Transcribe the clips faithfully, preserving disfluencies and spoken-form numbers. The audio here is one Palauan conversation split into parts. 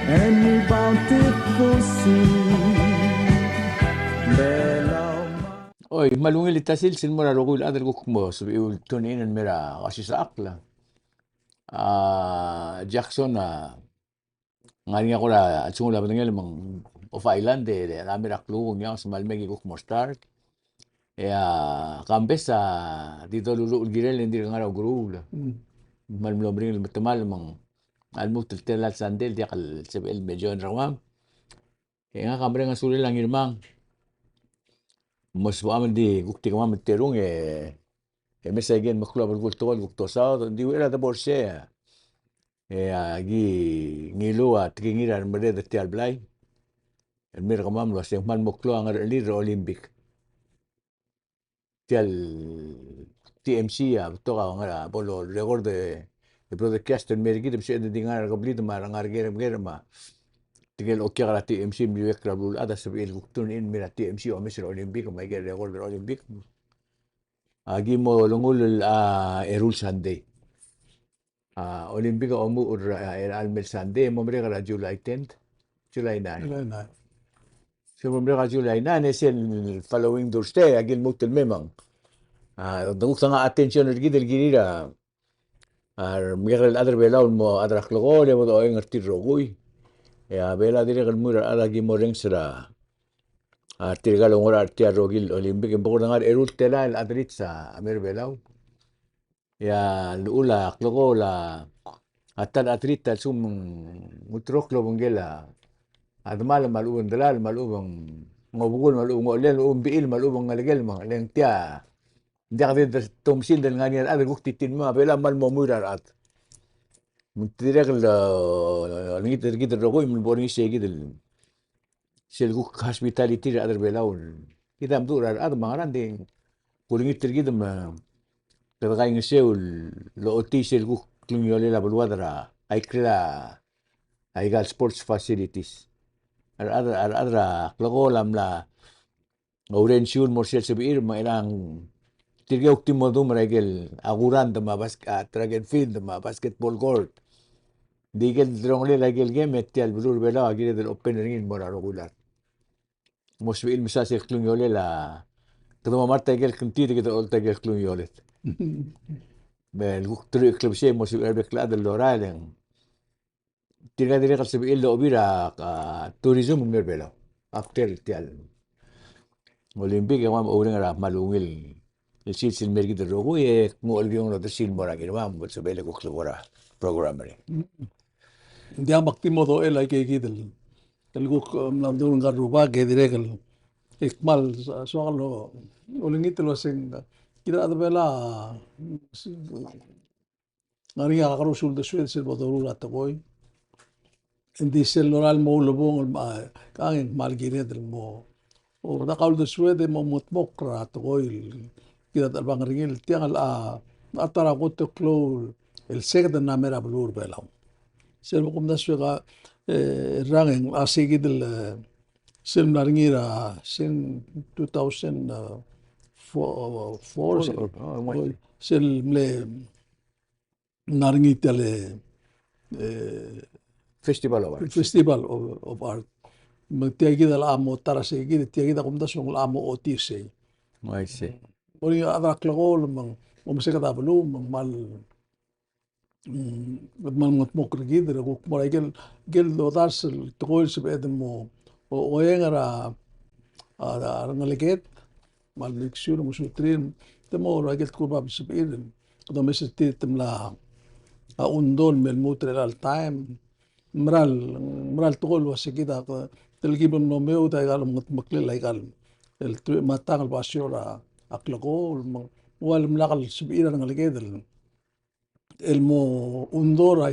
Any bountiful sea, Belau. Oi, me a ungil el ta sils el mo er a rokui el chad el kuk mo sebechiu el tune in el mei er a osisechakl. A Jackson a ngar er ngii a kora chelsengul a bedengel me ng off island e, e, a mei er a klukuk e ng ngiang se me a lmei e ki kuk mo start. E a Kambes a di doluluuch el kirel e ng dirk ngar er a ukeruul. Mm. Me ng mlo meringel el metemall me ng a lmuut el tela el sandei el diak el sebechel el me join er kemam. E ngak a mereng a sulel a Ngirmang. Mo sebecham el di kuk di kemam el terung e, e mesa ikei el meklou a belkul el tekoi el kuk dosaod, ng di uchei er a debo er sei. E a ki ngiluu a tekingir a remerreder er tia el blai el mei er kemam el uasei ng kmal mo klou a ngerechelir er a Olympic. Tia el T M C a betok a ngar er a bo lo record e broadcast el mei er kid, me sebeched el di ngar er a kebliil me a rengar er a keremeker me a tirke el okiak er a T M C el mliuekl er a beluulechad a sebechir el kuk tune in el mei er a T M C omes er a Olympic me aike el record er a Olympic. A ki mo olengull a eru el sandei. A Olympic a omuchel er a, er a chelecha el mei el sandei, e mo merek er a July tenth, July nine. July nine. Se mo merek a July nine, e sel following Thursday a ki lmuut el mei me ng, a, denguk tang a attention er kid el kirir a, a remekekerei el chad er a Belau el mo chad er a klekool e bo doeng er tir el rokui. E a Belau a dirrek el lmuut er a rechad a ki mo orrenges er a, a tirka el oungerachel er tia el rokui el Olympic, e ng bo kora ngar er a eru el telael el athletes a mei er a Belau. E a llechul a klekool a ta el athlete a lsekum ng ulterekokl el obengkel a demal me a lechub e ng delal me a lechub e ng obekul me a lechub e ng ochelel me a lechub e ng bechil me a lechub e ng ngelekel me ng, le ng tia, ng diak di de tomesil el ngar er ngii a rechad el kuk di tir me a Belau a kmal mo muir a rechad. Me ng dirrek el, e, olengit er kid el rokui me bo er ngii sei kid el sel kuk hospitality er a rechad er a Belau. Kid a mdu er a rechad me a ngerang, ng di kulengit er kid me kede kaingeseu el ochotii sel kuk klungiolel a beluad er a ikrel a aika el sports facilities. A rechad, a rechad er a klekool a mla ourensiu el mo er sel sebechir me a ngerang, tirke a kuk di mo dum er aike el, a kurand me a basket, a track and field me a basketball court. Di ikel delongelel aike el game e tia el beluu er a Belau a kired el open er ngii el mo er a rokui el chad. Mo sebechir el mesa sel klungiolel a, kede mo mart aike el kngtid e kede olecholt aike el klungiolel. Me kuk teruich el klebesei e mo sebechir a rebek el chad el lorael e ng tirka a dirrek el sebechir el ochebii a, a tourism el mei er a Belau after tia el Olympic. E kemam a oureng er a kmal ungil el sils el mei er kid el rokui e kmo el kiong el odersii el mo er a Ngirmang me bo lsebechel e kuk lebo er a program er ngii. Ng diak, me ak di mo dochel aike kid el, el kuk, e, mla mdu er ngka el rubak e dirrek el, e kmal soak el olengit el uaseng kid a rechad er a Belau a ngar er ngii a kakerous el uldesued sel bo doruul a tekoi. Ng di sel lorael el mo ulebongel me a, kang e ng kmal kired el mo, o, dak a uldesued e mo mengetmokl er a tekoi el kid a chelebangel er ngii el tiang el a, a ta er a kot el klou el seked el mla mei er a beluu er a Belau. Sel bo kumdasu e ka, e, rang e ng a sei kid el, e, sel mla er ngii er a, sel two thousand four, four, sel, oh, oh, sel mle mla er ngii tia el, e, Festival of Arts. Festival of, of Art. Me tia kid a locha mo ta er a sei kid, tia kid a kumdasu e ng locha mo ochotii sei. I see. Mo er ngii a rechad er a klekool me ng, mo meseked a beluu me ng kmal, mm, kmal mengetmokl er kid, e kuk mo er a ikel, ikel dodars el tekoi el sebeched el mo, o, oeng er a, a, a rengeleked, me a lmake sure, mo suterir, te mo er a ikel tekoi el bab el sebechir, kede omes er tir te mla, a, undol me lmuut er chelecha el taem, mera el, mera el tekoi el uase kid a, telkib el mlo meoud a ikal mengetmeklel a ikal, el teruich me a tang el basio er a, a klekool, me ng ua lemlak el sebechir a rengeleked el, el mo undol a,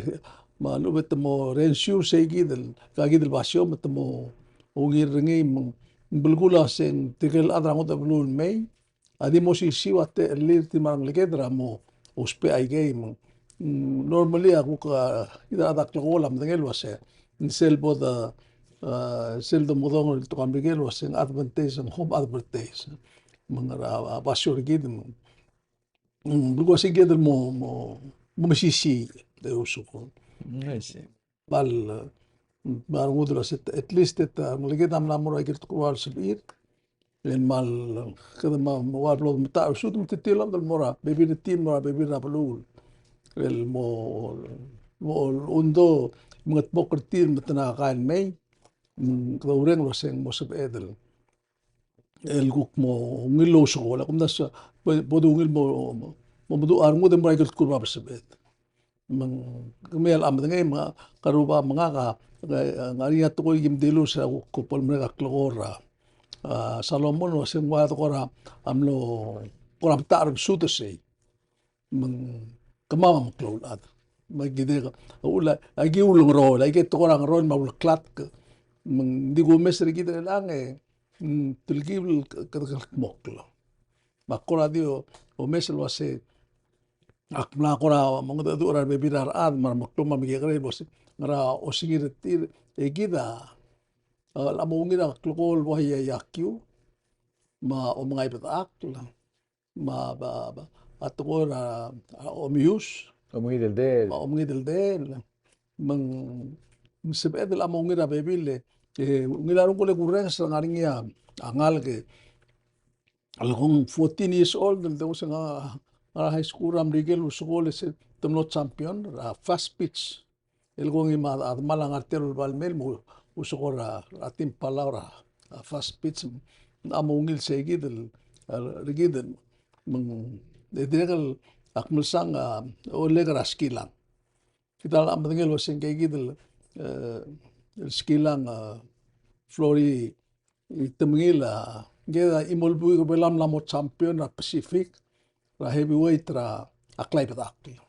me a lechub e te mo rensiu sei kid el, ka kid el basio me te mo ungil er ngii me ng belkul a se ng tirke el chad er a ngodech el beluu el mei a di mo sisiu a techellir tir me a rengeleked er a mo ousbech aikei me ng, mm, normally a kuk, a, kid a rechad er a klekool a medengei el uase ng sel bo de, a, sel domekedong el tekoi a Merikel el uase ng advantage, ng home advantage. Me ng er a, a, basio er kid me ng Mm, belkul a sei kid el mo, mo, mo mesisiich, e usukul. Mm, I see. Bal, Me a rengud el uase at least e te, a, ngeleked a mla mo er a ikel tekoi el sebechir. E ng kmal, kede me, me ua el blo, me ta, sut me te tilobed el mo er a bebil er tir, mo er a bebil er a beluu. El mo, mo, undo, mengetmokl er tir, me te ngak el mei. Mm, kede oureng el uase ng mo sebeched el el kuk mo ungil el ousekool, a kumdasu e bo, bo dungil mo, mo, mo meduch a rengud e mo er a ikel tkul bab el sebeched. Me ng kemiu a medengei me a, ka rubak me ngak a, a, ngar er ngii a tekoi el kim dilu er sel kuk bo lemerek a klekool er a, a, Solomon, el uase ng ua tekoi er a, a mlo, kora metacherbesul er sei. Me ng kemam a meklou el chad. Me kid a, ula, a ki ulengeroul, a ki tekoi er a ngeroul me a uleklatk. Me ng di kumes er kid er chelechang e, mm, telkib el k-, kede kldmokl. Me ak kora di o, omes el uase, ak mla kora mengedecheduch er a rebebil er a rechad, me a remeklou me a mekekerei el uase, ngera osengir er tir, e kid a, a, a mo ungil a klekool el ua ia, ia kiu, me a omengai bedechakl. Me a, ba, ba, a tekoi er a, a, omius. Omengideldel. Me a omengideldel. Me ng, ng sebeched el mo ungil er a bebil e, e, ungil a renguk el kurrenges er a ngar er ngii a, a ngalek e, a lekong fourteen years old, el dengua se ngak a, ngar er a high school er a Merikel el ousekool e se te mlo champion er a fast pitch. El kongei me a, a demal a ngar tia el ulebal mei el mo ousekool er a, er a team Palau er a, a fast pitch. A mo ungil sei kid el, el, er kid el, me ng, e dirrek el, ak mlsang a, olek er a Skilang. Kid a medengei el uase ngke kid el, e, el Skilang, e, Flory, e te mengil a, ngke a chimo el buik er a Belau a mla mo champion er a Pacific, er a heavyweight er a klai bedechakl.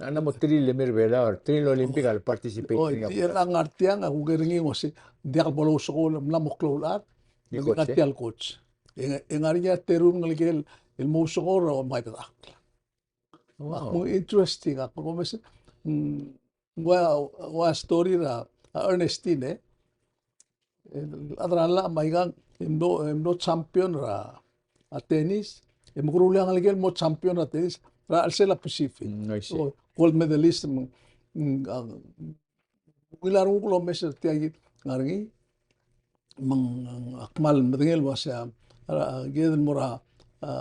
A mla mo three el mei er a Belau, three el Olympic a le participate. Oi, er ngii a, tia el ngar tiang a kuker er ngii el uase, diak bo lousekool, mla mo klou el chad, e ngar tia el coach. E ng, e ngar er ngii a terung el ngelekel, el mo ousekool er a klai bedechakl. Wow. Ak mo interesting, ak mo mes, mm, ua, ua story er a, a Ernestine, e. El chad er a llach me aikang, e mlo, e mlo champion er a, a tennis, e mekeruul a ngelekel el mo champion er a tennis, er a chelsel a Pacific. Mm, I see. O, gold medalist, mm, mm, a, ungil a renguk el omes er tia kid ngar er ngii, me ng, a, kmal medengei el uase a, a, kid el mo er a, a,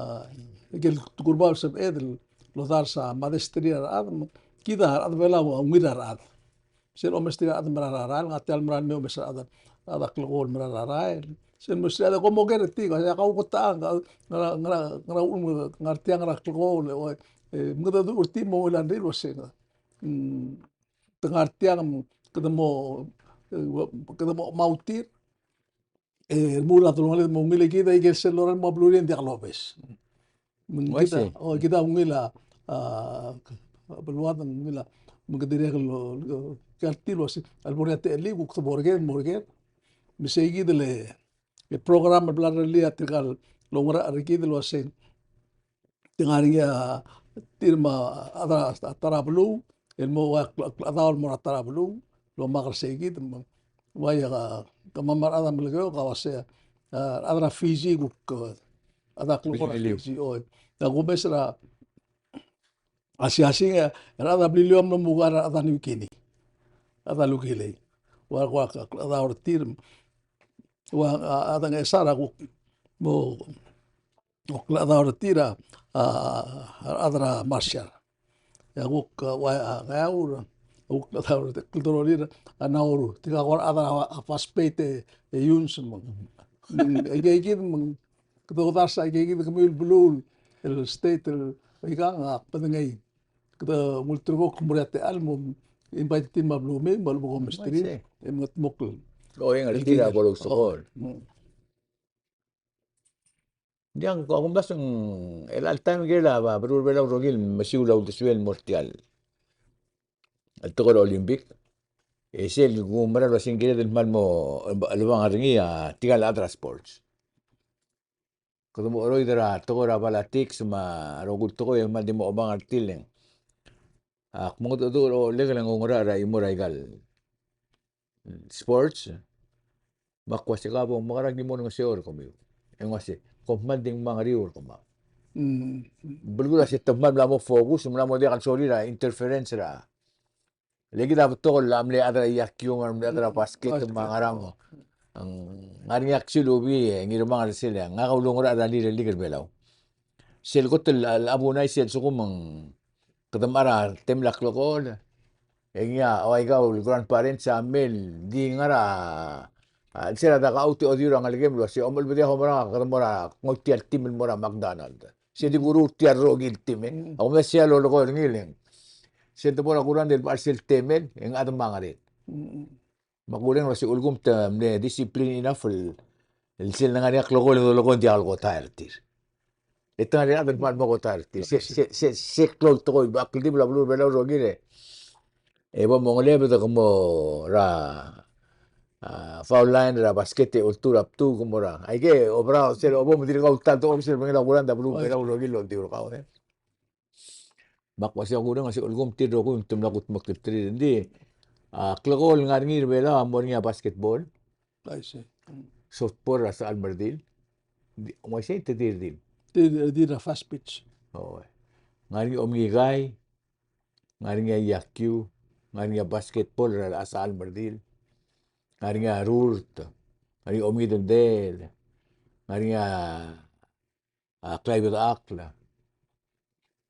ikel tkurbau el sebeched el odars a modesty er a rechad, me kid a rechad er a Belau a ungil a rechad. Sel omesterir a chad el mera el rael, ngar tia el mera el mei omes a chad, chad a klekool el mera el rael. Sel mesterir a chad, kom oker er tir, a kau kutechang, ngera, ngera, ngera, ngar tia ngera klekool, e, mengedecheduch er tir me ng ungil a rengrir el uase, mm, te ngar tiang, kede mo, e, kede mo mautir, e, remuul a delongeled me a ungil e kid a ikel sel lorael me a belurir e ng diak lobes. Me ng kid a, o, kid a ungil a, a, beluad, ng ungil a, me kede dirrek el, el, el tir el uase, a lebo er ngii a techellir, kuk te bo er ker, mo er ker. Me sei kid el, e, program el bla lerellii a tirka el oungerachel er kid el uase, te ngar er ngii a tir me a ta er a, ta er a beluu, el mo ua kl-, klechedaol el mo er a ta er a beluu, el omak er sei kid, me ng ua ia ka, kemam a rechad a Melekeok a uase, a, a rechad er a Fiji kuk, a, a ta klekool er a Fiji, oi. A kumes er a, a siasing, a rechad er a Beliliou a mlo mugar er a rechad er a New Guinea. A rechad er a New Guinea. Ua, ua, klechedaol er tir, ua, a, a ta Ngchesar a kuk, mo, kuk klechedaol er tir a, a, a rechad er a Marshall. E a kuk, a, ua, a, Ngeaur, a kuk klechedaol er tir, kldorolir a Nauru. Tirka kora chad er a, a, Pacific e, e Yuns me ng. Mm, e ikei kid me ng, kede odars a ikei kid kemiu el beluu el state el, ikang a, bedengei. Kede ngulterekokl el mo er tia el techall el mo invite er tir me a beluu me, me a lebo kom mesterir. E mengetmokl. O, e ngar er tir a bo lousekool. Mm. Ng diak, ko, a kumdasu e ng, el chelecha el taem el kirel a, a, beluu er a Belau el rokir el mesiou el uldesuel el mo er tia el, el tekoi er a Olympic. E sel kumerang el uase ng kired el kmal mo, el, el obang er ngii a, tirka el chad er a sports. Kede mo cheroid er a tekoi er a balatiks me a rokui el tekoi e kmal di mo obang er tir el ng. Ak mengedecheduch er a ochellek el ng oungerachel er a chimo er aika el sports, me ak uase ka bo mekerang e ki mo olengeseu er kemiu. E ng uase, kom kmal di ngmai a ngeriu er kemam. Mm. Belkul a se te kmal mla mo focus, mla mo diak el sorir a interference er a, Le kid a betok el mle chad er a iakiu, mle chad er a basket, me a ngerang. Ng ngar er ngii a ksilubii, e Ngirmang a sel, ngak a ulungerachel er a Little League er a Belau. Sel kot el, el abunai sel sekum ng kede mla er a temel a klekool. E ngii a, ua ikau el grandparents a mei el di ngar er a, a, sel a dekaut e odiu er a ngelekem el uase, "Omelebedii a homerang, kede mo er a, nguu tia el team el mo er a McDonald." Se di kuruul tia el rokir el team, e. Mm. A kumdasu e sel lolekoi er ngii el, sel de bo er a kurangd el bechar sel temel, e ng chad me a ngerel. Mm. Me a kureng el uase ulekum te mle discipline enough el, el sel ngar er ngii a klekool e dolekoi e ng diak el kotai er tir. E te ngar er ngii a chad el kmal mo kotai er tir. Se, se, se, se klou el tekoi, a kldibel a beluu er a Belau el rokir e. E bo mongelebed e ke mo er a, a, foul line er a basket e oltuu er a bdu, ke mo er a. Aike, oberau, sel, obo me dirkau el ta el tekoi, sel bengel a kurangd a beluu er a Belau el rokir el oldiu er kau, e. Me ak uase a kureng el uase ulekum tir el rokui me te mla kudmokl er tir. Ng di, a, klekool el ngar er ngii er a Belau a mo er ngii a basketball. I see. Mm. Softball er a sechal me a redil. Ng di, ng uaisei te di redil. Te di redil er a fast pitch. Oi. Ngar er ngii a omngikai, ngar er ngii a iakiu, ngar er ngii a basketball er a sechal me a redil. Ngar er ngii a rurt, ngar er ngii a omngidendel, ngar er ngii a a klaibedechakl.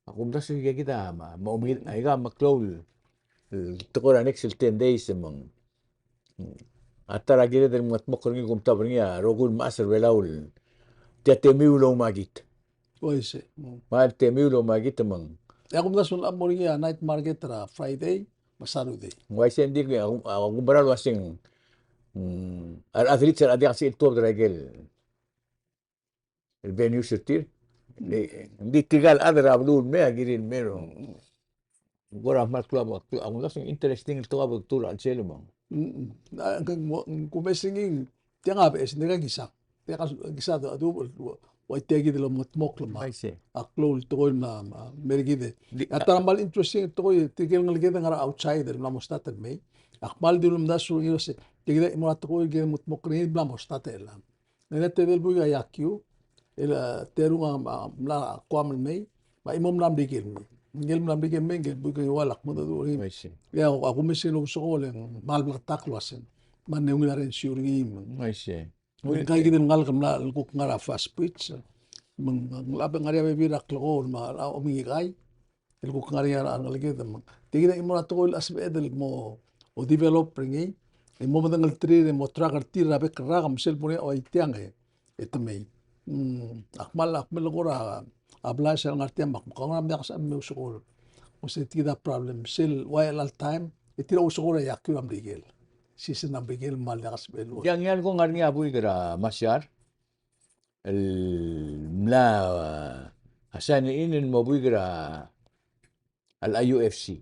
A kumdasu e kid a, me, me omngid, aika me klou el, el tekoi er a next el ten days me ng. A ta er a kired el mengetmokl er ngii, kumtab er ngii a rokui el mechas er a Belau el tia temiu el oumakit. Uaisei. Mm. Me a temiu el oumakit me ng. E a kumdasu el mo er ngii a night market er a Friday me a Saturday. Uaisei, ng di, a, a kumera el uaseng, mm, a re athletes a diak a sebechel el tuobed er a ikel el venues er tir. Ng di tirka el chad er a beluu el mei a kirir el mei er a. Ng kora kmal klou a, a kumdasu e ng interesting el tekoi a bo dultuil er a chelsel me ng. Mm. A, ng, ng, ng kumes er ngii, tiang a beches, ng dirkak kisang. Tiang a kisang a du, ua tia kid el omengetmokl me a. I see. A klou el tekoi me a, me a, me er kid e. Di, a ta er a kmal interesting el tekoi, tirke el ngeleked a ngar er a outside el mla mo start el mei. A kmal di ulemdasu er ngii el uase, tia kid a chimo er a tekoi el kid a omengetmokl er ngii el mla mo start el mei. Ng ngar er ngii a tedei el buik a iakiu, el, a, terung a, a, mla Guam el mei, me a chimo el mla Merikel el mei. Ngike el mla Merikel el mei, ngike el buik a Ngiwal a kmo dedu er ngii. I see. Ia, a kumes er ngii el ousekool e ng kmal bleketakl el uaseng. Me ng ungil a rengud er ngii me ng. I see. Ngika kid el ngalek el mla, el kuk ngar er a fast pitch. Me ng, ng locha ngar er ngii a bebil er a klekool me a omngikai. El kuk ngar er ngii a rengeleked me ng. Tia kid a chimo er a tekoi el sebeched el mo, o develop er ngii, e mo medengelterir, e mo track er tir er a bek el rak, me sel bo er ngii a ua tiang e, e te mei. Mm, a kmal, a kmal kora, a blai sel ngar tiang me ak, me kora me ak sa me ousekool. Uase tia kid a problem, sel ua el time, e tir a ousekool er a iakiu er a Merikel. Season er a Merikel me a diak a sebechel el ua. Tia ngii a lekong ngar er ngii a buik er a Masiar. El mla, a, sign in el mo buik er a, el U F C.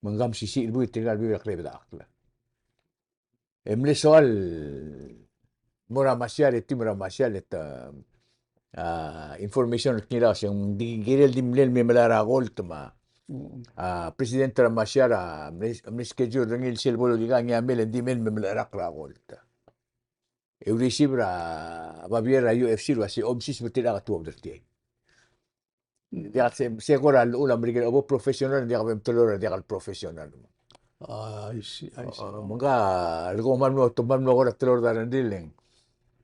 Me ng ka mesisiich el buik, tirka el buik er a klebetakl. E mle soal el mo er a Masiar, e team er a Masiar, e te, a, information er ngii el uase ng di kirel di mle, mle melai er a gold me a, a, president er a Masiar a mle, mle schedule er ngii el sel bo lolekoi ngii a mle, ng di mle, mle melai er a gold. E receive er a babier er a U F C el uase omsiseb er tir a ka tuobed er tia. Diak se, se kora llechul a Merikel, obo professional, diak bo mtelor, diak el professional. Ah, I see, I see. Me ng ka, a lekong kmal mlo, kmal mlo kora telor er a rengrir el ng.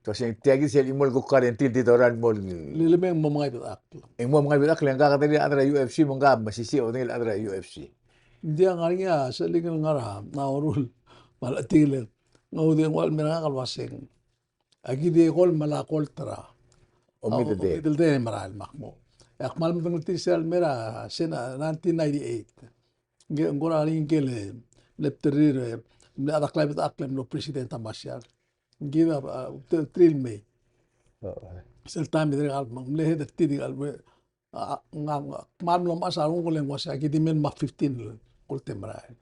Te uase ng tia kid sel chimo el kuk guarantee el di dorael el mo. Le, le me ng mo mengai bedechakl. E ng mo mengai bedechakl, e ng ka kede di a chad er a U F C, me ng ka mesisiich a odengel a chad er a U F C. Ng diak, ngar er ngii a, sel ngar er a, a orul. Me a lechetik el ng Ng di ua el mei er ngak el uaseng. Aki di call me a call er a. Omidel de. Omidel de merael me ak mo. E ak kmal medengelterir sel mei er a, se er a nineteen ninety-eight. Ngii, ng kora ngii el, e, mle bdererir, e, mle chad er a klaibedechakl el mlo president er a Marshall. Ngii a, a, bdererir el mei. Sel taem e dirrek el mle head er tir el, a, ng, ng, kmal mlo mechas a renguk el uase aki di mei el mla fifteen el call er a merael.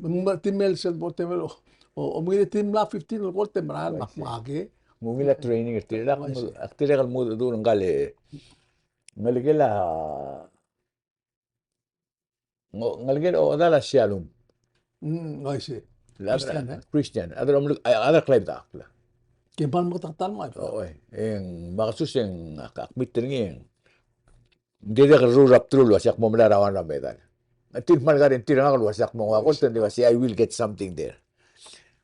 Me ng di mei el sel bo er a merael, o, o, me ng di mla fifteen el call er a merael, me ak, me ak. Ng ungil a training er tir, ak, ak dirrek el mo dmu er ngka el, ngelekel a, ng, ngelekel a ochedal a Sialum. Mm, I see. Christian, e? Christian, a chad er a, a chad er a klaibedechakl. Ke kmal meketeketang me a. Oi, e ng, me a kesus e ng, ak, ak meet er ngii e ng. Ng dirrek el rruul er a bdelul el uase ak mo melai er a one er a medal. Tir kmal guarantee er ngak el uase ak mo nguu a gold, ng di uase I will get something there.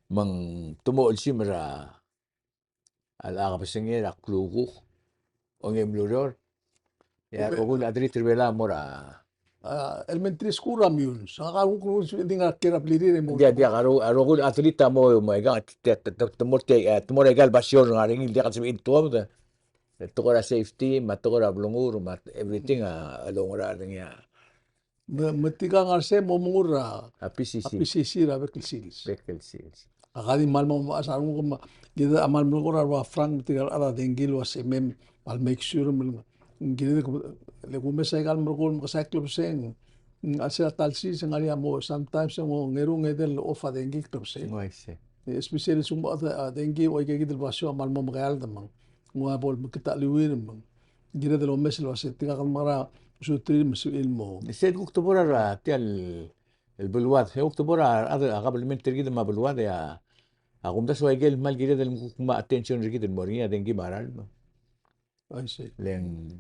Me ng te mo olsimer a, a kebesengei er a klukuk, ongei el mlureor. E a rokui el athlete er Belau a mo er a, a, elementary school er a Meyuns. Ngak a kuk di ngar er a blirir e mo. Diak, diak, a ro-, a rokui el athlete a mo, mo aika, te, te, te, te mo er tia, e, te mo er aika el basio el ngar er ngii el diak el sebechir el tuobed. E tekoi er a safety, me a tekoi er a blengur, me a everything a, a longerachel er ngii a. Me, me tirka ngar sei a mo mengur er a, a P C C. A P C C er a bek el sils. Bek el sils. Ak di kmal mo mechas a renguk me, kid a kmal melekoi er a rua Frank, me tirka el chad a dengki el uase mei me kmal make sure me ng kired el, le kumes aika el merekong me ke sai klebesei, ng, a sel ta el sils e ng ngar er ngii a mo, sometimes e ng ongeru, ongedei el off a dengki el klebesei. Ng uaisei. E, especially se ng mo a, a dengki, ua ikakid el basio a kmal mo mekeald me ng ua bo el mekngit a cheleuir me ng kired el omes el uase tirka el mekera a usuterir me sebechir el mo. Sel kuk te bo er a tia el, el beluad, e kuk te bo er a, a, a kabelment er kid me a beluad e a, a kumdasu a ikel kmal kired el kuk mo attention er kid el mo er ngii a dengki me a ralm. I see. Le ng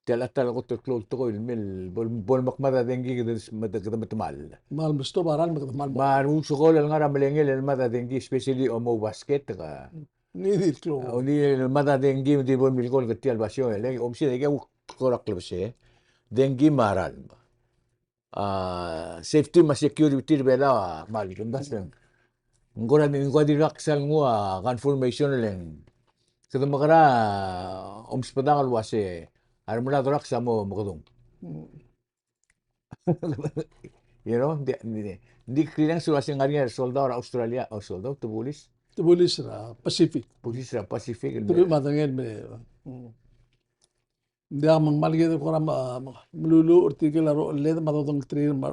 tia el ta el kot el klou el tekoi el mei el bo, bo el mekemad a dengki kede, kede metemall. Kmal mestop a ralm me kede kmal mo. Me a lsekool el ngar er a melengel el mad a dengki, especially omouu basket, ka Ngii di el klou. Ngii di el mad a dengki, di bo el milekoi er tia el basio, e le, omes e dengki a kuk kora klebesei. Dengki me a ralm. A, safety me a security er Belau a kmal kumdasu. Ng kora, ng kora dirkak sal nguu a confirmation el ng. Kede mekera, omesbedak el uase, a remerad er a Iraq a mo mekedung. Mm. You know, ng di, ng di, ng di kuk rirenges el uase ng ngar er ngii a resoldau er a Australia, o soldau, te bulis. Te bulis er a Pacific. Bulis er a Pacific. Te bulis me a dengei el me. Mm. Ng diak, me ng kmal kired el kora me, me, meluluuch er tirke el rocheled me a dodengterir me a,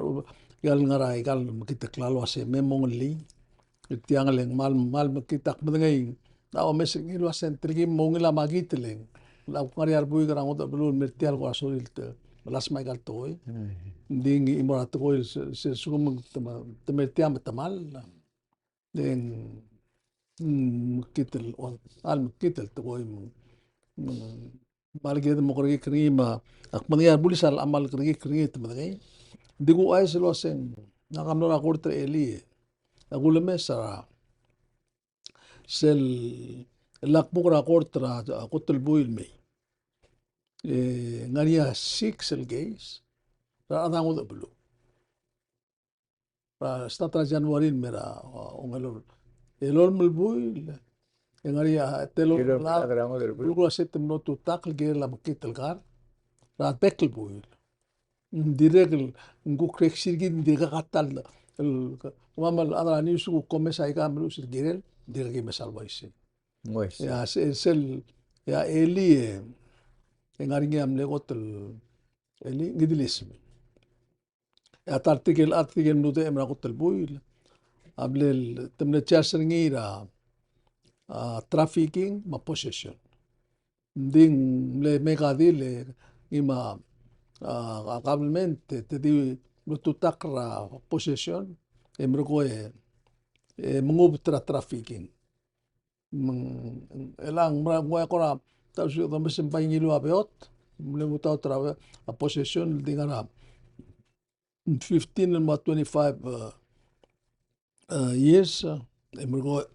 ikal ngar er a, ikal mekngit el klalo el uase me mo ngellii. E tiang le ng kmal, kmal mekngit, ak medengei a omes er ngii el uase ng telkib mo ungil a makit el ng. Le ak ngar er ngii a rebuik er a ngodech el beluu el mer tia el kora sorir el te, melasem aika el tekoi. Mm. Ng di ngii mo er a tekoi el se, se lsekum te me, te mer tia me te mall. E ng, mm, mekngit el, o, a le mekngit el tekoi me ng, me ng kmal kired el mo kerekikl er ngii me ak medengei a rebulis a locha kmal kerekikl er ngii e te medengei. Ng di kuchais el uase ng, ngak a mlo er a kort er a elii. Ak ulemes er a sel, el ak kmuk er a kort er a, a kot el buil el mei. E, ng ngar er ngii a six el case er a rechad er a ngodech el beluu. Er a start er a January el mer a, a, ongelolem. Elolem el buil, e ng ngar er ngii a, telolem el chad er a ngodech el beluu el kora se te mlo tutakl el kirel a mekngit el kar er a bek el buil. Ng dirrek el, ng kuk reaksi er kid, ng dirkak a ta el, el, kemam el chad er a news e kuk omes aika el meluches el kirel, ng dirkak ki mesa el uaisei. Ng uaisei. E a se, sel, e a elii e, e ng ngar er ngii a mle kot el, elii, ngii di el isei. E a ta er tirke el, a tirke el mlo dechemam er a kot el buil a mle, te mle charge er ngii er a, a, trafficking me a possession. Ng di ng mle make a deal e ngii me a, a, a government, te, te di mlo tutakl er a possession, e merekong e, e mengubet er a trafficking. Me ng, e le ng mera, ng ua kora, ta el uase domes e ng bai ngiluu a beot, mle mutaut er a, a possession, el di ngar er a fifteen el mo twenty-five, uh, uh, years, uh, e merekong,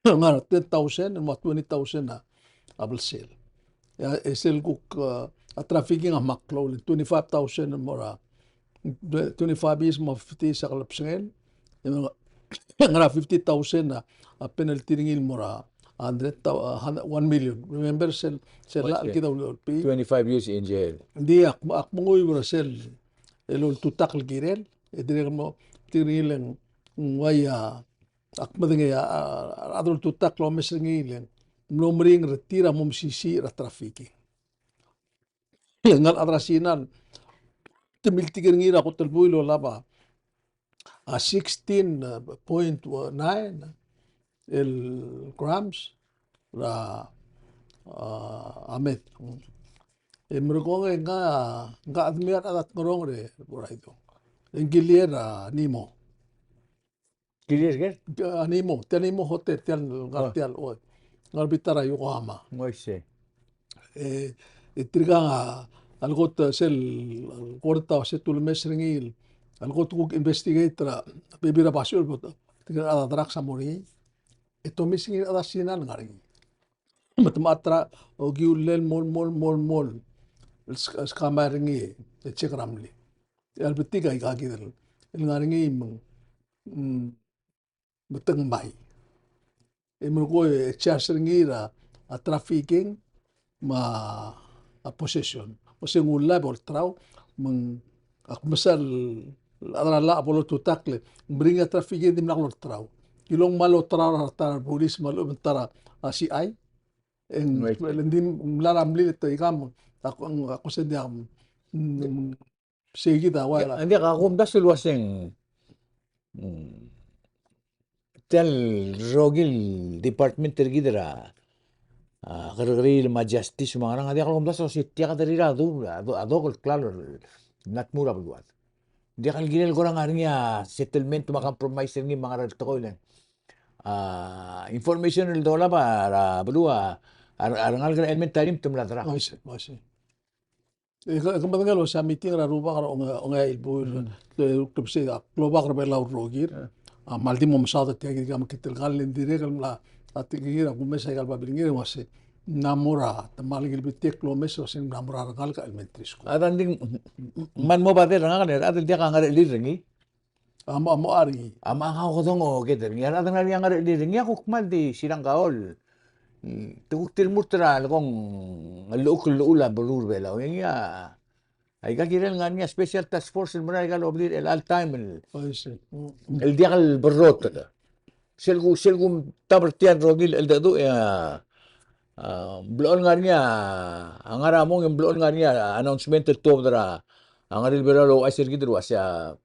ngar er a ten thousand el mo twenty thousand a, a belsel. E a, e sel kuk, uh, a trafficking a kmal klou, le twenty-five thousand el mo er a, twenty-five years el mo fifty years a klebesengel. E ngar er a fifty thousand a, a penalty er ngii el mo er a hundred thou-, a, hundred, one million. Remember sel, sel llach el kid a uldesuel. Twenty-five years in jail. Ng di ak, ak menguiu er sel, el ultutakl el kirel, e dirrek el mo, tir ngii el ng, ng uai a, ak medengei a, a, a rechad el ultutakl el omes er ngii el ng mlo meringel er tir a mo mesisiich er a trafficking. Ngar er a chad er a Sina el te miltik er ngii er a kot el buil el olab a, a sixteen point nine el grams er a, a, a meth. E merekong e ngka, ngka a dmeu a rechad a Ngerong er a Boraido. E ng kiliei er a Nimo. Kiliei er ker? A Nimo, tia Nimo Hotel, tia el ngar, tia el, oi. Ngar er a bita er a Yokohama. Ng uaisei. E, e tirkang a, a lekot sel, kora ta se te ulemes er ngii, A leko te kuk investigate er a bebil er a basio el bo, tirke el chad a drugs a mo er ngii. E te omes ngii el chad er a Sina el ngar er ngii. Me te mla er a okiu el mall, mall, mall, mall. El sk-, skemam er ngii, e check er a mle. E a lebetik a ikakid el ngar er ngii me ng, mm, me te ngmai. E melekoi e charge er ngii er a, a trafficking me a, a possession. Me se ng ulab olterau, me ng ak mesa el chad er a llach a bo lotutakl e meringel a trafficking e dimlak lolterau. Kilong me a loterau er a ta er a bulis me a lechub e ng ta er a C I. E ng, right, le ng di mla er a mlil e te ikang, ak, ak kuk se ng diak, mm, Sei kid a ua. Ng diak a kumdasu el uaseng, mm, tia el rokui el department er kid er a, a, kerrekeriil me a justice me a ngerang, ng diak el kumdasu el uaseng tia kid er a du-, a do-, a dok el klalo el mla tmuu er a beluad. Ng diak el kirel kora ngar er ngii a settlement me a compromise er ngii me a ngar er a tekoi el, a, information el dolab er a beluu a, a, a rengalek er a elementary me te mla drugs. Oi, sei, oi, sei. E ke, ke medengei el uasei a meeting er a rubak er a onge-, ongeai el buil, mm, e, ke mesa a klobak er a Belau el rokir. A, me a ldi mo mesaod er tia kid, me kid el kall e ng dirrek el mla, a tekingir a kumes aika el babilngir el uasei ng mla mo er a, te mle kelebit el omes el uasei ng mla mo er a rengalek er a elementary school. A dang di, me ng mo obadel er ngak el, a rechad el diak a ngerechelir er ngii. A mo, a mo er ngii. A mo, a kau kede mo oker er ngii. A rechad el ngar er ngii a ngerechelir er ngii a kuk kmal di sirang kaol. Mm, te kuk di lmurt er a lekong el llechukl el llechul a beluu er a Belau. E ngii a, aika kirel ngar er ngii a special task force el mera el aika el oblir er chelecha el taem el, oh, I see, mm, el diak el berrotel. Sel ku, sel kumtab er tia el rokui el cheldecheduch e a, a, blechoel ngar er ngii a, a ngar er a mong e blechoel ngar er ngii a announcement el tuobed er a, a ngar er a Belau el ouchais er kid el uasei a,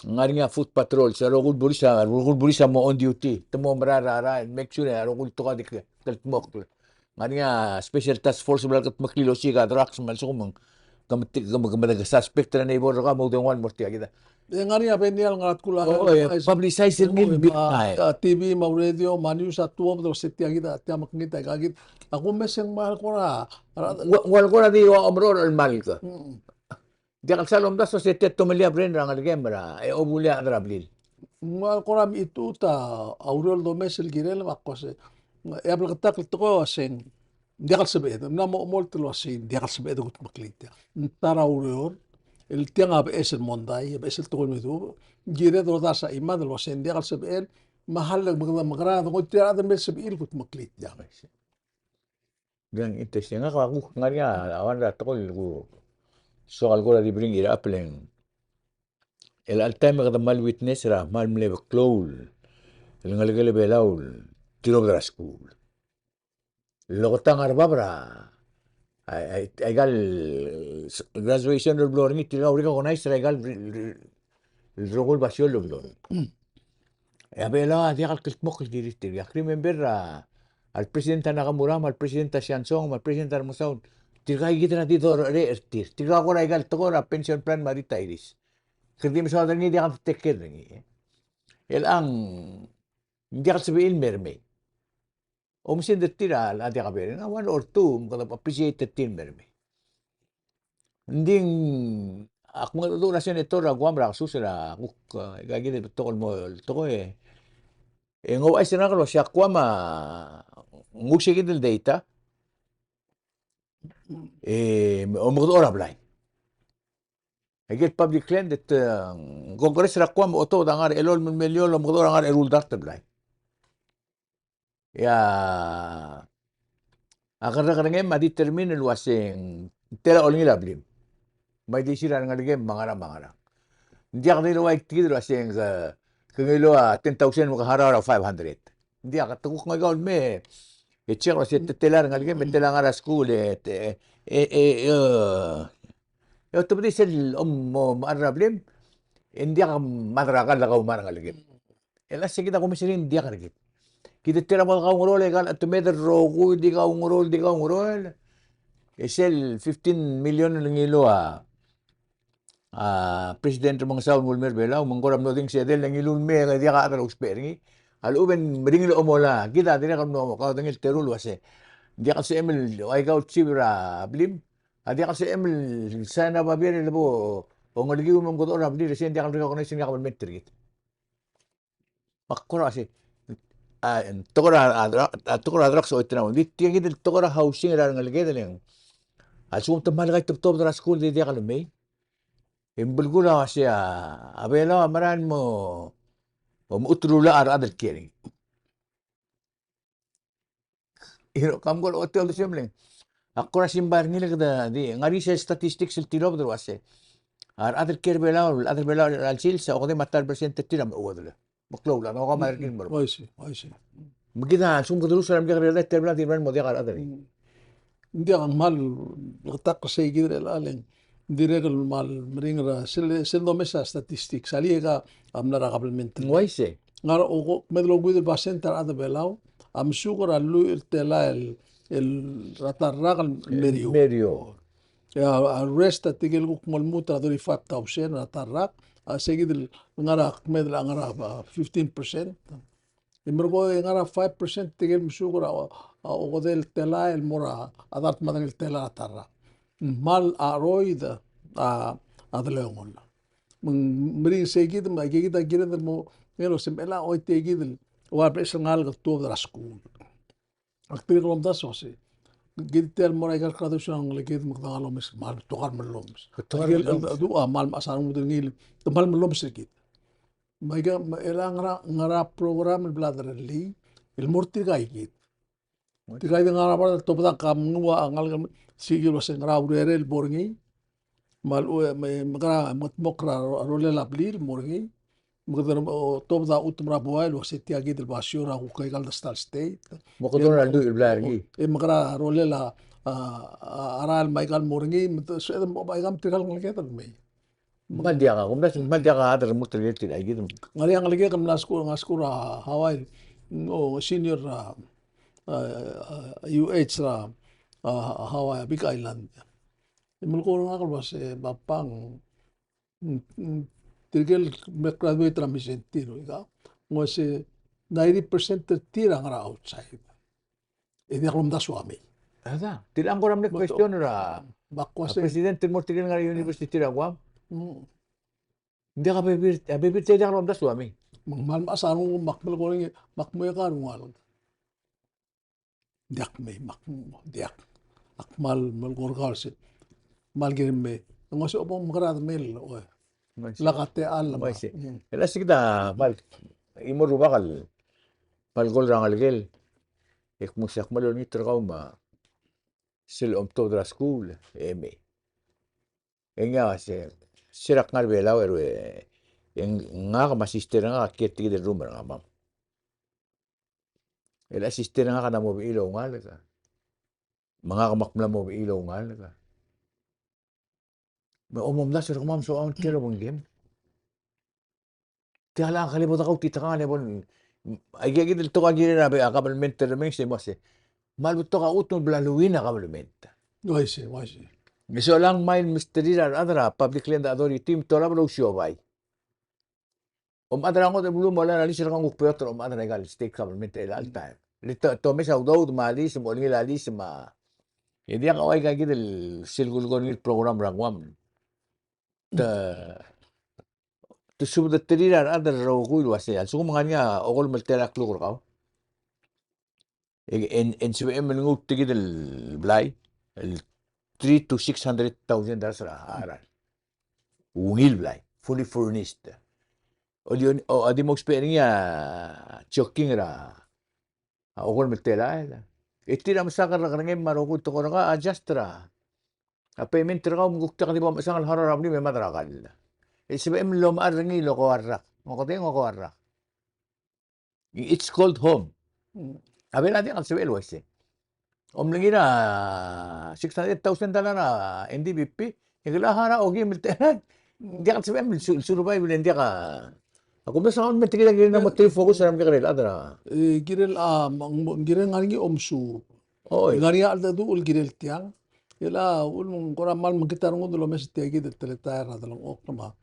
ngar er ngii a foot patrol, se a rokui el bulis a, rokui el bulis a mo on duty, te mo merael er a, er a, make sure a rokui el tekoi a di kldmokl. Ngar er ngii a special task force el bla lekdmeklii el osiik a drugs me a lsekum ng, ke me, ke me, ke me suspect er a neighbor er kau me oudengua el mo er tia kid. E ngar er ngii a benial ngar er a tkul a, oh, e, publicize er ngii el big time. A T V me a radio me a news a tuobed el uasei tia kid, tia mekngit aika kid. A kumes e ng kmal kora, ua, ua kora di ua omerolem el kmal ke. Mm. Diak el sal omdasu el uasei te tomellii a brain er a ngelekem er a, e obulii a chad er a blil. Ng ua kora mechitechut a ureor el domes el kirel me ak uasei, e a bleketakl el tekoi a uasei ng diak el sebeched. Ng mla mo omolt el uasei ng diak el sebeched el kudmeklii tia. Ng ta er a ureor el tiang a beches el mondai, a beches el tekoi el meduch, kired el odars a chimad el uasei ng diak el sebechel, me a lak me kede mekerang e de ngoititerir a rechad el mei el sebechir el kudmeklii tia. Ng interesting, ngak a kuk ngar er ngii a one er a tekoi el ku soak el kora di bring it up el ng, el chelecha el taem e kede kmal witness er a kmal mle klou el ngelekel a Belau el tirobed er a skuul. Loketa ngar er a bab er a, a, a, aika el graduation el blo er ngii, tirka a recognize er aika el, el, el rokui el basio el blo er ngii. E a Belau a diak el kldmokl el kirir tirka. Ak remember er a, a le President a Nakamura, me a le President a Shanzong, me a le President a Remengesau, tirka kid a di dorecherecher er tir. Tirka kora aika el tekoi er a pension plan me a retirees. Kede di mesaod er ngii, diak de take care er ngii. E chelechang, ng diak el sebechir el mer mei. Oumesingd er tir a, a diak a bereng, a one or two, me kede appreciate er tir el mer mei. Ng di, ak mengedecheduch er a senator er a Guam er a kesus er a kuk, e, aika kid el betok el mo el tekoi e. E ng ouchais er ngak el uasei a Guam a, ng uaisei kid el data. E, omekedechor a blai. Aike el public land e te, Congress er a Guam a otobed a ngar er a elolem el miliol el omekedechor a ngar er a eru el dart el blai. E a, a kerrekerengem a determine el uaseng tela olengil a blim. Me a ildisir a rengelekem me a ngerang me a ngerang. Ng diak di el ua ikid el uaseng ke, ke ngiluu a ten thousand me ke harau er a five hundred. Ng diak, te kuk ngii kau el mei e check el uaseng te tela a rengelekem, me tela a ngar er a skuul e, e, e, e, e otobedii sel om mo, mo mechar er a blim, e ng diak mad er a kall a kau me a rengelekem. E le sei kid a kumes er ngii, ng diak er kid. Kid a tela mo kaungeroel, e kau a chetemed el rokui, di kaungeroel, di kaungeroel. E sel fifteen million el ngiluu a, a President Remengesau el mle mei er a Belau, me ng kora mlo di ng sedel e ngiluu el mei e diak a chad el ousbech er ngii. A lechub e ng meringel omola, kid a dirrek el mlo kaodengei el teru el uasei, ng diak el sebechem el ua ikau el chief er a blim, a diak el sebechem el sign a babier el bo ongelekiu me mengedechor a blil er sei, ng diak el recognize er ngii a kabelment er kid. Me ak kora uasei, a, tekoi er a, a, a, tekoi er a drugs a choit er a, ng di tia kid el tekoi er a housing er a rengeleked el ng. A lsekum te kmal kaitebetobed er a skuul e di diak el mei. E ng belkul a uasei a, a Belau a mera el mo, mo mechutelulau a rechad el kiei er ngii. Iro, kam kora ochotii a uldesuem el ng. Ak kora simbai er ngii el kede di, ngar er ngii sel statistics el tilobed el uasei. A rechad el kiei er Belau, a rechad er Belau er chelecha el sils, a okedei me a ta el percent er tir a mechuodel. Meklou el, a, ng okamai er kid el mo. Uaisei, uaisei. Me kid a lsekum kede lose er a remekekerei el chad, tia el bla di mera el mo diak a rechad er ngii. Ng diak, ng kmal bleketakl er sei kid er chelecha el ng dirrek el kmal meringel er a sel, sel domes a statistics, a lek a mla er a kabelment. Ng uaisei. Ngar er a, o, kmeed el okeuid el basent er a rechad er Belau a mesuk er a lluich el telael el, el, er a ta el rak el merior. Merior. E a, a rest a tirke el kuk mo lmuut er a thirty-five thousand er a ta el rak, a sei kid el ngar er a kmeed el ngar er a, a, fifteen percent. E merekong e ngar er a five percent tirke el mesuk er a, a, okedei el telael el mo er a, a dart me a tang el telael er a ta el rak. Ng kmal cheroid a, a, a delengol. Me ng meringel sei kid, me aike kid a kired el mo, ng el osem el a choitii kid el, ua beches el ngalek el tuobed er a skuul. Ak dirrek el omdasu el uasei, kid tia el mo er aika el graduation er a ngeleked me kede ngar er a omes, kmal betok a remellomes. Betok a remellomes. Aike el, a, a, kmal mechas a rengud er ngii, kmal mellomes er kid. Me aika, me chelecha ng ngar er a, ngar er a program el bla derellii el mo er tirka kid. Tirka kid el ngar er a bar el tobed a kanguu a ngalek, sei kid el uasei ngera urerel el bo er ngii. Me a lechub, me, me kora, me kede mo er a ro-, rolel a blil el mo er ngii. Me kede, o, tobed a chutem er a buai el uasei tia kid el basio er a kuk aika el ta el state. Mo kede er a lluich el blai er ngii. E me kora rolel a, a, a, a rael me aika el mo er ngii, me te, se, me aika me tirka el ngeleked el mei. Me ng diak a, kumdasu, me ng diak a chad el remurt er tir aika kid. Ngar er ngii a ngelekek el mla skuul, ngar er a skuul er a Hawaii, ng senior er a, a, a, U H er a, a, Hawaii, Big Island. E melekoi er ngak el uasei, Bapang, mm, mm, tirke el me graduate er a mission tir, ika, ng uasei ninety percent er tir a ngar er a outside. E diak lomdasu a mei. Ada, tirang kora mle question er a, me ak uasei, president el mo er tirke el ngar er a university er a Guam. Mm. Ng diak a bebil, a bebil tia diak lomdasu a mei. Me ng kmal mechas a renguk, me ak melekoi er ngii, me ak mo eka a rengalek. Diak mei, me ak, diak. Ak kmal melekoi er kau el se, kmal kirem mei. Ng uasei, obong, mekerang e mei el, oi. Ng uaisei. Lak a techall. Ng uaisei. Mm. E le sei kid a kmal, chimo el rubak el kmal kol er a ngelekel. E kmo se ak kmal olengit er kau me sel omtobed er a skuul, e mei. E ngii a se, se er a kngar er a Belau er a, e ngak me a sister er ngak a kiei er tia kid el room er ngak, mam. E le a sister er ngak a mo bechiil a oungalek. Me ngak me ak mla mo bechiil a oungalek. Me omomdasu er kemam, soam el kiei el obengkem. Tia el ngalek a bo dekautitekangel e bo, aika kid el tekoi a kirel a be-, a kabelment el remenges e mo uasei, kmal betok a chutem el bla leuin a kabelment. Uaisei, uaisei. Me solang, kmal mesterir a rechad er a Public Land Authority me te olab el ousiobai. Omechad er a ngodech el beluu me olai er a lease er kau, ng kuk beot er a omechad er aika el state government er chelecha el taem. Le te, te omes a udoud me a lease me a olengil a lease me a. E diak a ua aika kid el sel kulekoi er ngii el program er a Guam. Te, te subedeterir a rechad el rokui el uasei, a lsekum ng ngar er ngii a okolem el telael a kluk er kau, e, e ng, e ng sebechem el nguu tia kid el blai el three to six hundred thousand dollars er a, a, a, ungil blai, fully furnished. O di, o, a di mo ousbech er ngii a joking er a, a okolem el telael. E tir a mesakel er a kerengem me a rokui el tekoi er kau, a just er a, a payment er kau me kuk diak di bo mechesang el harau er a blim e mad er a kall. E sebechem el omechar er ngii el okeua el rak. Ng okedei, ng okeua el rak. It's called home. Mm. A Belau a diak el sebechel el uaisei. Omlengiil er a six hundred thousand dollar a N D B P, e kele harau a okeim el telael. Diak el sebechem el su-, survive, le ng diak a. A kumdasu a government, tirke el kirel a mo try el focus er a remekekerei el chad er a. E, kirel a, ng kirel ngar er ngii a omesuub. Oi. Ngar er ngii a cheldecheduch el kirel tiang. E le a uchul me ng kora kmal mekngit a rengud el omes er tia kid el teletael er a delengchokl me a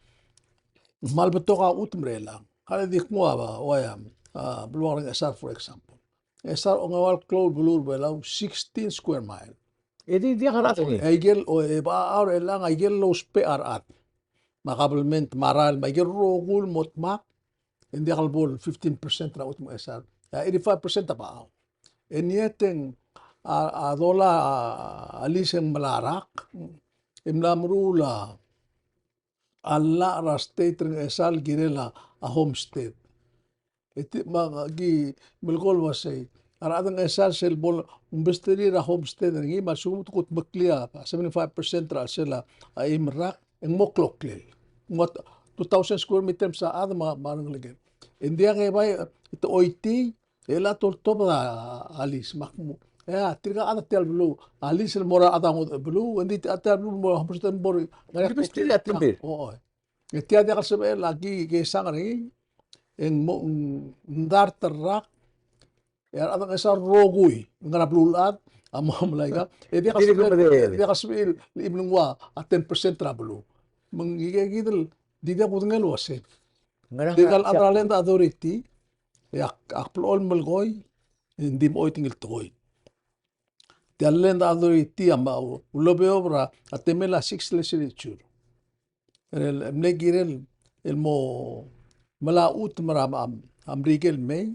kmal betok a chutem er chelechang. Kede di kmo a, ua, a, beluak er a Ngchesar, for example. Ngchesar a ongeua el klou el beluu er a Belau, sixteen square mile. E di, diak a rechad er ngii. E aike el, o, e bechachau er chelechang, aike el lousbech a rechad. me a government me a rael me aike el rokui el mo dmak, e ng diak el bo el fifteen percent er a chutem er a ngesar. A eighty-five percent a bechachau. E ng ieteng a, a dolai a, a lease e ng mla rak, e mla meruul a llach er a state er a Ngchesar el kirel a, a homestead. E ti, me aki melekoi el uasei, a rechad er a Ngchesar sel bo el ombesterir a homestead er ngii, me a lsekum te kudmeklii a seventy-five percent er a chelsel a eim el rak, e ng mo kloklel. Ng ua two thousand square meter me a chad me a, me a rengelekel. E ng diak e bai, e te choitii, e le a toltobed a, a lease, me ak mo. E a, tirka a chad er tia el beluu, a lease el mo er a chad er a ngodech el beluu, e ng di tia el beluu el mo er a homestead el mo er a. Ng di besterir a temir. O, o. E tia diak el sebechel, aki kesang er ngii, e ng mo, ng dart el rak, e a rechad er a Ngchesar el rokui, ngar er a beluulechad, a mo melai ka, e diak el sebechel, e diak el sebechel, e ng ua, a ten percent er a beluu. Me ng ikakid el, di diak kudengei el uasei. Tirka el chad er a Land Authority, e ak, ak blechoel el melekoi, e ng di mo choitii el tekoi. Tia el Land Authority a mla, ulebeob er a, a temel a six legislature. El, el mle kirel, el mo melai a chutem er a, a, a Merikel el mei,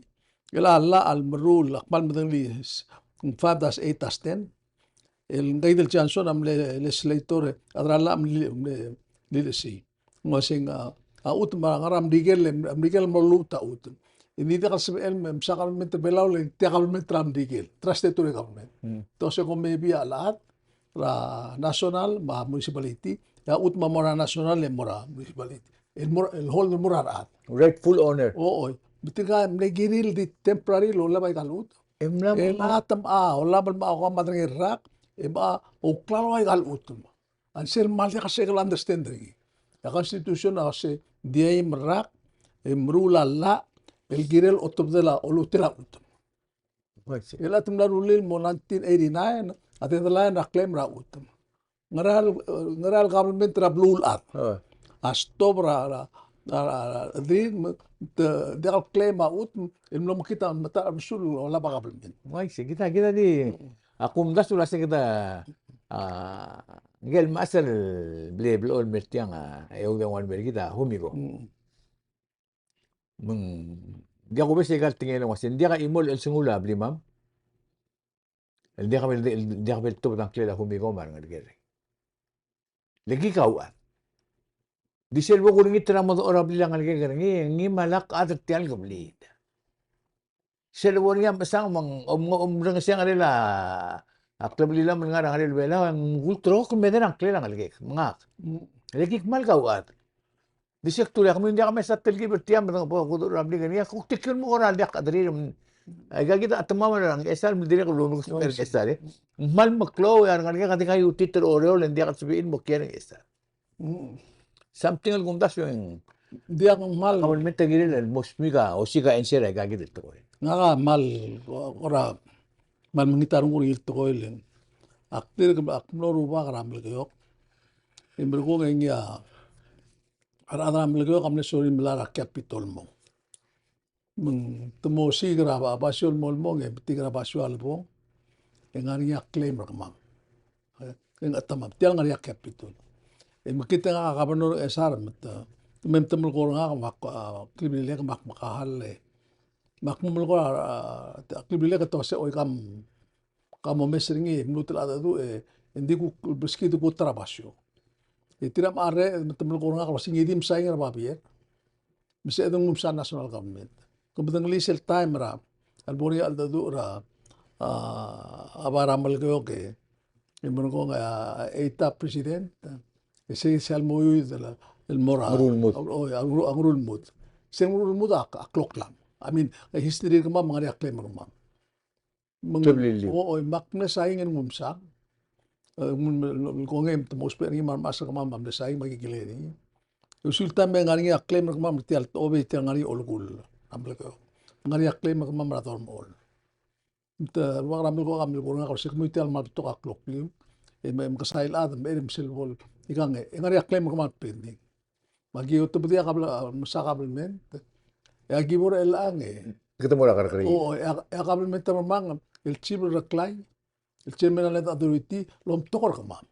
el a llach el meruul, a kmal medengelii, s-, five dash eight dash ten. El ngii el Johnson a mle legislator, a chad er a llach a mle, mle, mle lesi. Ng uasei a, a chutem a ngar er a Merikel, a Merikel a mo lluut a chutem. E ng di diak el sebechel me, msa government er a Belau le tia government er a Merikel, tia statutory government. Hmm. Te uasei ko maybe a chad er a national me a municipality, e a chutem a mo er a national e mo er a municipality. El mo er, el hold el mo er a rechad. Rightful owner. O, oi. Me tirka mle kirir el di temporary el olab aika el chutem. E mla, e mla, a, te mla, a, olab el mla, a, ko mad er ngii el rak, e mla, a, ouklalo aika el chutem. A sel kmal diak a sel understand er ngii. A Constitution a uasei, ng di eim el rak, e meruul a llach, el kirel otobedel a, olutel a chutem. Uaisei. El a te mla rullii el mo nineteen eighty-nine, a deadline er a claim er a chutem. Ngera el, ngera el government er a beluulechad. O. A stop er a, er a, er a, er a, di, me, te, diak el claim a chutem, el mlo mekngit a meta er a besul el olab a government. Uaisei, kid a, kid a di, a kumdasu el uasei kid a, a, ngike el mechas el bla, bla el mer tiang a, e oudengua el mer kid a Humiko. Mm. Me ng diak kubes aika el tekingel el uasei, ng diak a chimo el chelsengul a blimam el diak bo el, el diak bo el tobed a ngklel a Humiko me a rengelekel. Le ki kauchad. Di sel bo kulengit er a mo dechor a blil a ngelekek er ngii, ngii me a lak chad er tia el kebliil. Sel bo er ngii a mechesang me ng, om, omrengesii a ngerel a, a kleblilam el ngar er a ngerel Belau, e ng ulterekokl el mei er a ngklel a ngelekek, me ngak. Mm. Le ki kmal kauchad. Di se kdu el, kemiu ng diak mesa telkib er tia me dengebo kudechor a blik er ngii, a kuk tekiu el mo kora el diak a chederir. Aika kid a chetemam er a Ngchesar, me dirrek el ulekes er a Ngchesar, e. Ng kmal meklou, e a rengelekek a dikea iutit er a Oreor, e ng diak el sebechir el mo kiei er a Ngchesar. Mm. Something el kumdasu e ng diak, ng kmal. Kabelment a kirel el mo smiik a, osiik a answer er aika kid el tekoi. Ngak a kmal, kora, kmal mekngit a renguk er ngii el tekoi el. Ak dirk, ak mlo rubak er a Melekeok. E merekong e ngii a, a rechad er a Melekeok a mle sorir el melai er a Capitol el mong. Me te mo osiik er a ba-, basio el mo el mong, e metik er a basio a lebong, e ngar er ngii a claim er kemam. E ng chetemam, tia el ngar er ngii a Capitol. E mekngit e ngak a governor er a Ngchesar, me te, me te melekoi er ngak, me ak, a, klibililek, me ak mekahall, e. Me ak mo melekoi er a, a, a klibililek e te uasei, oi, kam, kam omes er ngii, e mluut el cheldecheduch, e, e ng di kuk, beskid e kuk ta er a basio. E tir a mla er ngii, me te melekoi er ngak el uasei ngii di msaing er a babier. Me se kede nguu msa national government. Ke medengelii sel taem er a, a lebo er ngii a cheldecheduch er a, a, a bai er a Melekeok e, e merekong a, a, eight a president, e sei, sei a lmuut el, el mo er a, Ngerulmud. O, o, a, Ngeru-, a Ngerulmud. Sel Ngerulmud a, a kloklam. I mean, a history er kemam, ngar er ngii a claim er kemam. Me ng, o, o, me ak mle saing e ng nguu msa. E, ng, ng, ng, kongei, te mo ousbech er ngii me a remecheser er kemam a mle saing me aki kilengei er ngii. E usual time e ngar er ngii a claim er kemam er tia el, obei tia el ngar er ngii a olekull er a Melekeok. Ngar er ngii a claim er kemam er a Dormechol. Me te rubak er a Melekeok a mle kora ngak el uasei kemiu tia el kmal betok a kloklem. E me, me kesai el chad, me er sel bo el, ikang e, e ngar er ngii a claim er kemam pending. Me aki otobedii a kabel-, a, mesa kabelment. E aki bo er chelechang e. Kede mo er a kerrekeriil. O, e a, e a kabelment er kemam, el chief er a Reklai, el chairman er a Land Authority, el omtok er kemam.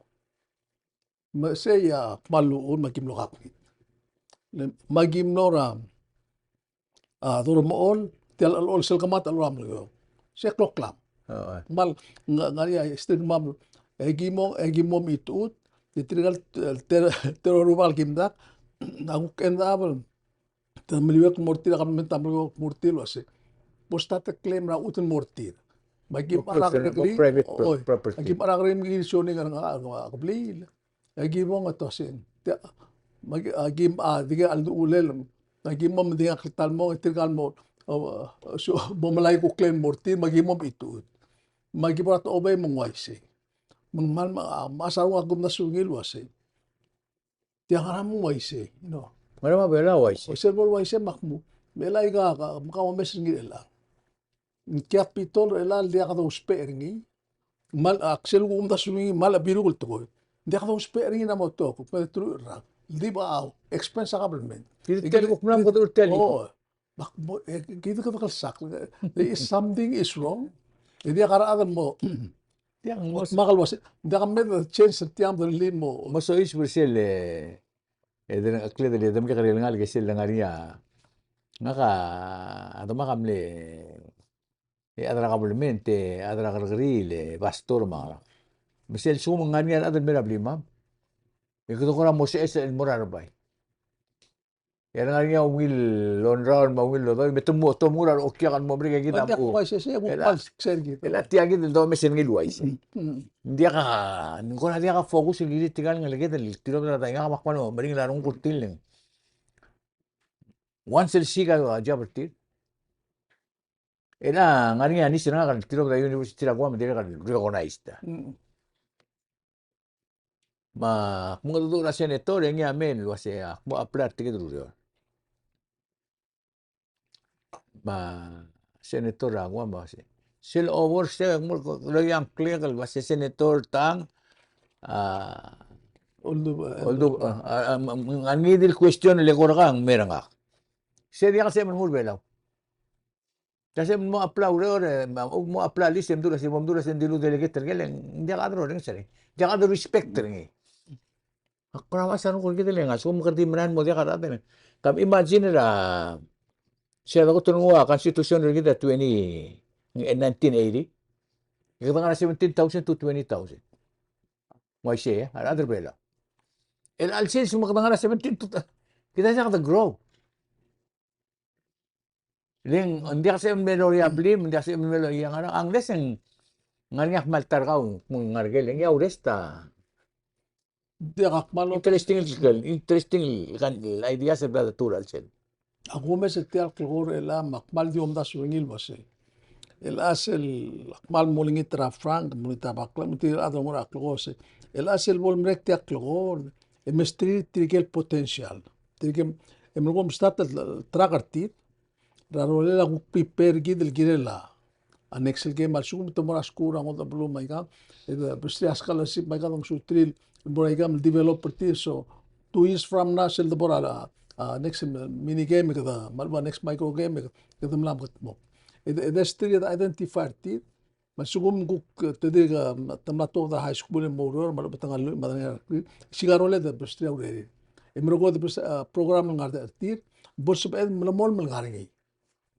Me sei a kmal uchul me aki mlo kakongit. Me aki mlo er a, a, dormechol, tia el, el, el sel kemat el ua mlo. Se kloklam. Oh, eh. Kmal, ng-, ngar er ngii a history er kemam. E ki mo, e ki mo mechitechut, e tirka el, el ter-, terorubak el kim dak, a kuk end up el, te meliuekl el mo er tir a kabelment a meliuekl el mo er tir el uasei, bo start a claim er a chutem el mo er tir. Me aki mechar a kerekrir, oi, aki mechar a kerekrir me ki soak el ngar er a, a, a kebliil. E ki bong e te uasei. Tia, me aki, aki, a, dikea cheldechullel. Me aki mo me dikea kletal mong, e tirka el mo, o, o, so, bo melai a kuk claim el mo er tir, me aki mo mechitechut. Me aki bo er a techobei me ng uaisei. Me ng kmal, me, a, me a sel ua kumdasu er ngii el uasei. Tia ngara me ng uaisei, you know. Ngara me a Belau a uaisei. Sel bo el uaisei me ak mo. Me chelechang, ka, ka, me ka omes er ngii er chelechang. Ng capital er chelechang el diak dousbech er ngii. Kmal, a, sel kumdasu er ngii, kmal a biruk el tekoi. Ng diak dousbech er ngii a mo tok, me te truich el rak. Di ba a expense a government. Kid a teli, kuk mla mo kede teli. Oh. Mak mo, e, kid a kede kelsakl. There is something is wrong. E diak a rechad el mo. Diak mo. Mak el uasei, diak me de change er tiang de limo. Mo soiseb er sel, e, e de, a kle de, de mekekerei el ngalek e sel de ngar er ngii a. Ngak a, a demak a mle, e, chad er a kabelment, e, chad er a kerrekeriil, e, pastor me a ngerang. Me sel lsekum ng ngar er ngii a rechad el mei er a blimam, e kede kora mo seches el mo er a rebai. E a lengar er ngii a ungil longraol me a ungil lodoi, me te mo, te mo er a reokiak el mo merek e kid a mo. Uaisei, e mo kmal sel kid. E le tiang kid el domes er ngii el uaisei. Mm, mm. Ng diak a, ng kora diak a focus el kirel tirka el ngeleked el tilobed er a taingak me ak kmal meringel a renguk er tir el. Once el siik a job er tir, e le ngar er ngii a needs er ngak el tilobed er a university er a Guam me dirrek el recognized. Mm. Me ak mengedecheduch er a senator e ngii a mei el uasei ak mo apply er tirke el ureor. Me a senator er a Guam a uasei, sel over se ak mo loia a ngklek el uasei senator tang, a, oldubech, a, oldubech, a, a, a, ng ngii di el question el eko er kau a mei er ngak. Se diak el sebechem el mo er a Belau. Diak sebechem el mo apply a ureor, e, me, mo apply a list, e mdu el uasei, bo mdu el uasei ng dilu delegate er ker, e le ng diak a chad el orrenges er ngii. Diak a chad el respect er ngii. Ak kora uasei a renguk er kid el ngar, a lsekum kede di merael el mo diak a rechad el. Kom imagine er a, se a dekot el nguu a constitution er kid er a twenty, e, nineteen eighty. E kede ngar er a seventeen thousand to twenty thousand. Ng uaisei, e, a rechad er a Belau. E le sils me kede ngar er a seventeen to, kid a diak de grow. Le ng, ng diak sebechem el me loia a blim, ng diak sebechem el me loia a ngerang, unless e ng ngar er ngii a kmal ta er kau, me ng ngar er ker, e le ngii a urest a. Diak a kmal interesting el, interesting el, kan, el idea se bla de tura el sel. Ak omes er tia el klekor er chelechang me ak kmal di omdasu er ngii el uasei. Chelechang sel, ak kmal mo olengit er a Frank, mo olengit er a Baklang, me tir a rechad el ngar er a klekor sei. Chelechang sel bo lemerek tia el klekor, e mesterir tirke el potential. Tirke, e merekong e start el track er tir, er a rolel a kuk prepare kid el kirel a next el game, a lsekum te mo er a skuul er a ngodech el beluu me aikang, e de besterir a scholarship me aikang, ng suterir el mo er aikang el develop er tir, so two years from now sel de bo er a, a, next mini game, e kede, me a lebo er a next micro game, e kede mla mekedmokl. E de, e de sterir e de identify er tir, me a lsekum kuk, e, te dirk, e, te mla tuobed er a high school e mo oureor, me a lechub e te ngar er a lluich me a dengei er a rekrir, sika rolel e de besterir a urerir. E merekong e de besterir a, e, program el ngar er tir, bo lsebeched el melemolem el ngar er ngii.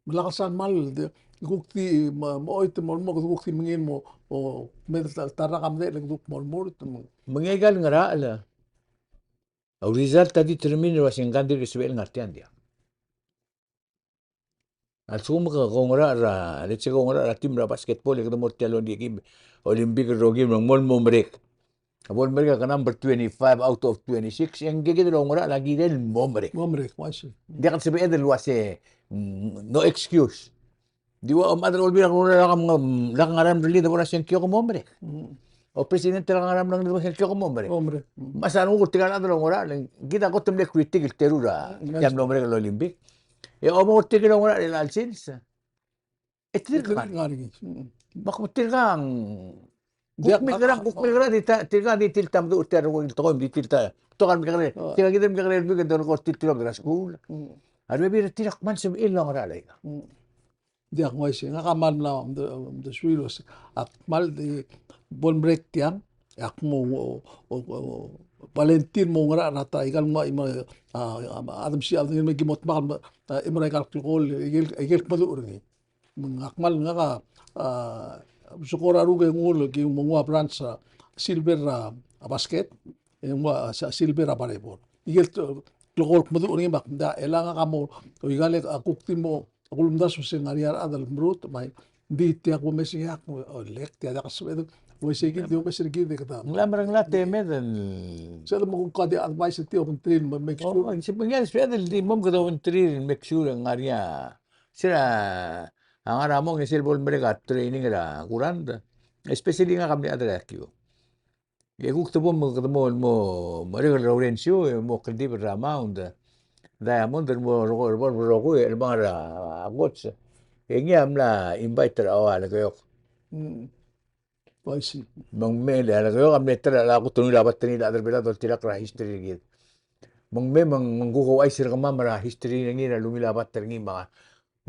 Me lak el sal kmal, e, kuk di, me, me choit el mo, mo, kuk di mengiil el mo, o, me ta, ta el rak a medechel e kuk mo, mo, mo. Me ngii a ikal ngerachel a, a result a determine el uasei ng ka dirk sebechel ngar tiang, diak. A lsekum ke, ke oungerachel er a, let's say ke oungerachel er a team er a basketball, e kede mo er tia el Olympic, Olympic el rokir me ng mo, mo merek. A bo lemerek a ke number twenty-five out of twenty-six, e ngike kid el oungerachel a kirel mo merek. Mo merek, uaisei. Diak el sebeched el uasei, mm, no excuse. Di ua, o, mad er a Olbiil er a Kelulau, lak, lak ngar er a mrellii e de bo er a sengkio ke mo merek. Mm. O president lak ngar er a mrellii e de bo er a sengkio ke mo merek. Mo merek. Mm. Me a sel renguk er tirka el chad el oungerachel, kid a kot el mle critic el teru er a, mm, tia el mlo merek el Olympic. E a mo er tirke el oungerachel er chelecha el sils. E tirka. Tirka. Mm. Me ak mo tirka ng Kuk milkerang, kuk milkerang, di ta, tirka di tir ta meduch er tia el rokui el tekoi, di tir ta, betok a remekekerei. Tirka kid el mekekerei el buik e ng di ko er tir el tilobed er a skuul. A rebebil er tir a kmal sebechir el oungerachel er a ikang. Diak, ng uaisei, ngak a kmal mla, mde, mdesuir el uasei, ak kmal di bo lemerek tiang, ak mo, o, o, o, volunteer mo ngar er a ta, ikal nguu a chimo, a, a, a chad me si a chad el ngii me ki mo dmak el, a, chimo er a ikal klekool, ikel, ikel kmeduch er ngii. Me ngak a kmal ngak a, a, sekor a ruk e nguu el ki mo nguu a branch, a, silver, a, a basket, e nguu a, a, silver a volleyball. Ikel, e, klekool kmeduch er ngii me ak mda, e le ngak a mo, o ikal e a kuk di mo, a kulemdasu se ng ngar er ngii a rechad el merutech, me ng di tia kumes er ngii a, o, lek, tia diak el sebeched, uaisei kid, di omes er kid e kede. Ng mla mereng a temed el. Sel mo kuk a di advice er tir, obengterir el make sure. O, se ng ngar er ngii a sebeched el di mo kede obengterir el make sure ng ngar er ngii a, se er a, a ngar er a mong e sel bo lemerek a training er a kurangd, especially ngak a mle chad er a kiu. E kuk te bo me kede mo, mo, mo merek el ourensiu, e mo kldibel er a Mount Diamond, el mo rokui, rokui, rokui, el mo er a coach. E ngii a mla invite er a, a Lekeok. Mm. I see. Me ng mei e a Lekeok a mle ta er a, a kuk te ungil a bat er ngii el chad er a Belau el oltirakl er a history er kid. Me ng mei me ng kuk ouchais er kemam er a history er ngii er a lungil a bat er ngii me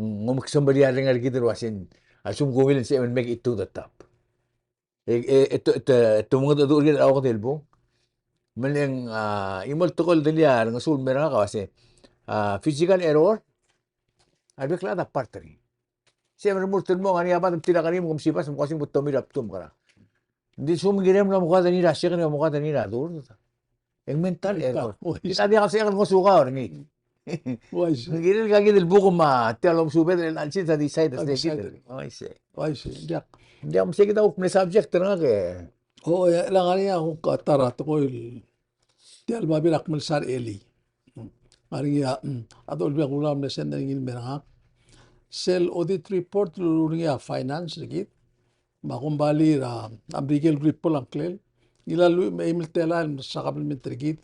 ng omeksembelii a rengrir er kid el uasei, a lsekum ke ungil e ng sebechem el make it to the top. E, e, e, te, te, te mengedecheduch er kid el okedei el bung. Me ng, a, chimo el tekoi el delii a rengesul el mer ngak a uase, a, physical error a rebek el chad a part er ngii. Se me remurt el mo ngar er ngii a bad me tir a kerim, kom sibas, me ko uasei bo tomir a btum, kora. Ng di lsekum ng kirem el omekoad er ngii er a second, omekoad er ngii er a third. E ng mental error. Oi. Tia diak el sebechek el ngosukau er ngii. Uaisei. Ng kirel ka kid el bukem a tia el omesubed er chelechang, sel decide er sei kid. Uaisei. Uaisei, diak. Diak, me sei kid a kuk mle subject er ngak e. O, e, le ngar er ngii a kuk a ta er a tekoi el tia el babier a kmal sar elii. Ngar er ngii a, mm, a dolbiil a kulang el mle send er ngii el mer ngak. Sel audit report el lurruul er ngii a finance er kid. Me a kombalii er a, a Merikel el Ripple a ngklel. Ngilai a lluich me a eim el telael el mesa a kabelment er kid.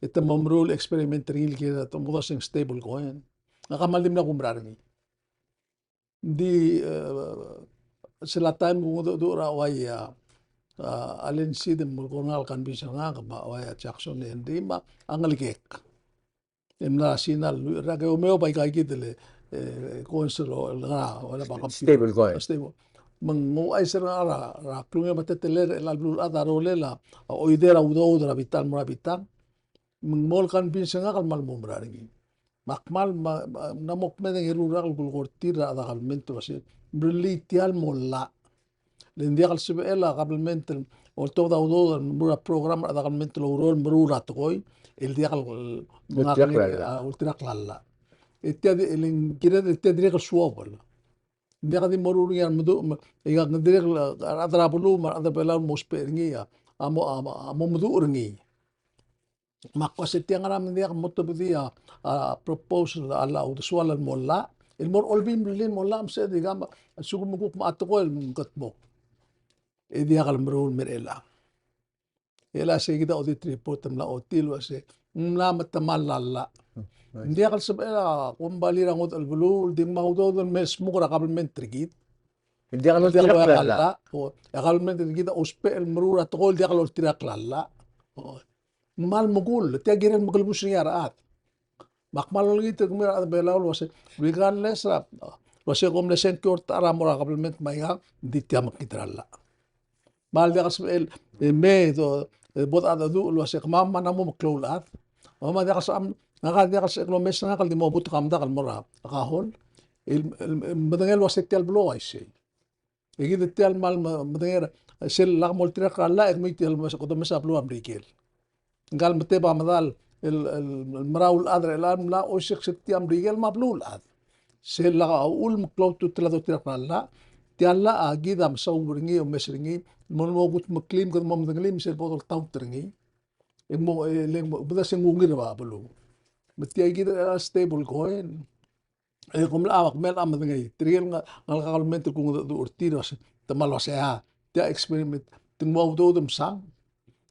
E te mo meruul a experiment er ngii el kirel a te mo doseng stable coin. Ngak a kmal di mla kumerang er ngii. Ng di, e, sel a taem el kungedecheduch er a uai a, a, Alan Seid me a kora ngak el convince er ngak, me a uai a Jackson Henry, me a ngelekek. E mla er a Sina el lluich el rak e omeob a ika kid el, e, coins el ngar er a, el ngar er a computer. Stable coin. Stable. Me ng ouchais er ngak er a, er a klungiaol me a teletelel er chelecha el beluulechad a rolel a, a oidel a udoud er a bitang el mo er a bitang. Me ng mo convince er ngak el kmal mo mera er ngii. Me ak kmal, me, me, ng mo kmedengei a eru el rak el kulekoi er tir er a rechad er a kabelment el uasei, mrellii tia el mo llach. Le ng diak el sebechel a kabelment el oltobed a udoud el meruul a program er a rechad er a kabelment el oureor el meruul a tekoi el diak el, el, oltirakl a llach. A, oltirakl a llach. E tia di, le ng kired el tia dirrek el suobel. Ng diak di meruul er ngii a remeduch, me, e ng dirrek el, a rechad er a beluu, me a rechad er a Belau el mo ousbech er ngii a, a mo, a mo, a mo meduch er ngii. Me ak uase tia ngera me ng diak mo tobedii a, a proposal a llach, uldesuel el mo llach, el mo er a Olbiil el mrellii el mo llach, me se di kama, a lsekum me kuk me a tekoi el mkedmokl. E diak el meruul el mer chelechang. E le sei kid a audit report a mla ochotii el uase ng mla metemall a llach. Ng diak el sebechel a kombalii er a ngodech el beluu el di ngmai a udoud el me smuk er a kabelment er kid. Ng diak el oltirakl a llach. O, a kabelment er kid a ousbech el meruul a tekoi el diak el oltirakl a llach. O, ng kmal mekull, tia kirel mekelebus er ngii a rechad. Me ak kmal olengit er kemiu a rechad er a Belau el uase, regardless er a, el uase kom mle sengkio er a ta er a mo er a kabelment me a ikang, ng di tia mekngit er a llach. Me a le diak el sebechel, e, me, do, e, bo dechedecheduch el uase kemam a mla mo meklou el chad. Me a diak el sebechel, ngak a diak el sebechel el omes er ngak el di mo butek a mdak el mo er a kahol. El, el, el medengei el uase tia el beluu a uaisei. E kid tia el kmal me-, medengei er, sel lak mo oltirakl a llach, e kemiu tia el mes-, kede mes a beluu a Merikel. Ngka el meteb a medal el, el, el merau el chad er chelechang el mla oisek se tia Merikel me a beluulechad. Sel lak a uchul me klou a ultutelel a doltirakl a llach, tia el llach a kid a mesaub er ngii, omes er ngii, mo, mo kudmeklii, kede mo medengelii, me sel bo doltaut er ngii. E mo, e le mo, bo dese ng ungil er a beluu. Me tia kid a stable coin. E kom locha, kmal medengei. Tirke el ngar, ngalek a kabelment el kungedecheduch er tir, uase, te kmal uase a, tia experiment, te ng mo udoud el msang.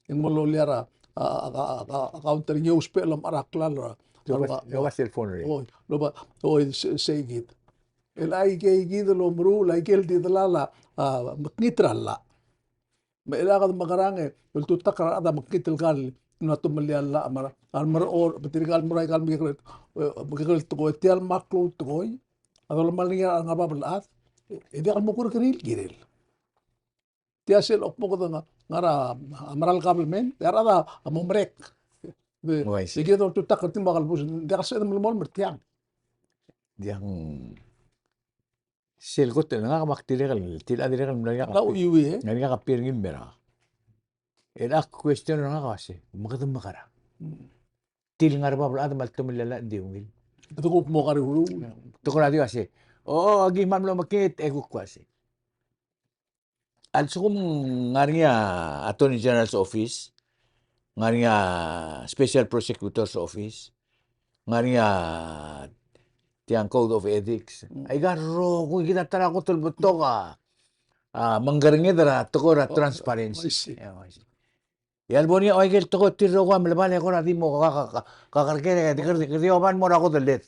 E ng mo loia er a, a, a, a, a counter er ngii e ousbech el omechar a klalo er a, el ua, el ua cell phone er ngii. Oi, el ua, oi, se, sei kid. El aikei kid el omeruul, aikei el di delal a, a, mekngit er a llach. Me chelechang e kede mekerang e, el tutakl er a rechad a mekngit el kal, ng ua tomellii a llach me a, a remerechorech, me tirka el mo er a ikal mekekerei, e, mekekerei el tekoi, tia el meklou el tekoi a dolemall er ngii a rengar er a bab el chad, e diak el mo kurkerir el kirel. Tia sel kmo kede nga, ngar er a, a mera el government, e a rechad a mo merek. Uaisei. Di kid a ultutakl er tir me a kelebus, ng diak el sebeched el melemolem er tiang. Diak. Sel kot el ngak me ak dirrek el, tir a dirrek el mla er ngak a, lau iui, e? Ngar er ngak a peer er ngii el mera. El ak question er ngak a uase, me kede mekerang. Tir ngar er bab el chad me a ltemellel a llach e ng di ungil. Kede kuk mo kariuruul. Te kora di uase, o, o, aki kmal mlo mekngit, e kuk uase. A lsekum ng ngar er ngii a Attorney General's Office, ng ngar er ngii a Special Prosecutor's Office, ng ngar er ngii a tiang Code of Ethics. Mm. Aika el rokui, kid a ta er a kot el betok a, a, mengkerenged er a tekoi er a, oh, transparency. I see. Yeah, I see. E a lebo er ngii a ua ikel tekoi, tir el rokui a melebal e kora di mo ka, ka, ka, kakerker e di, di, di oba el mo er a kodelled.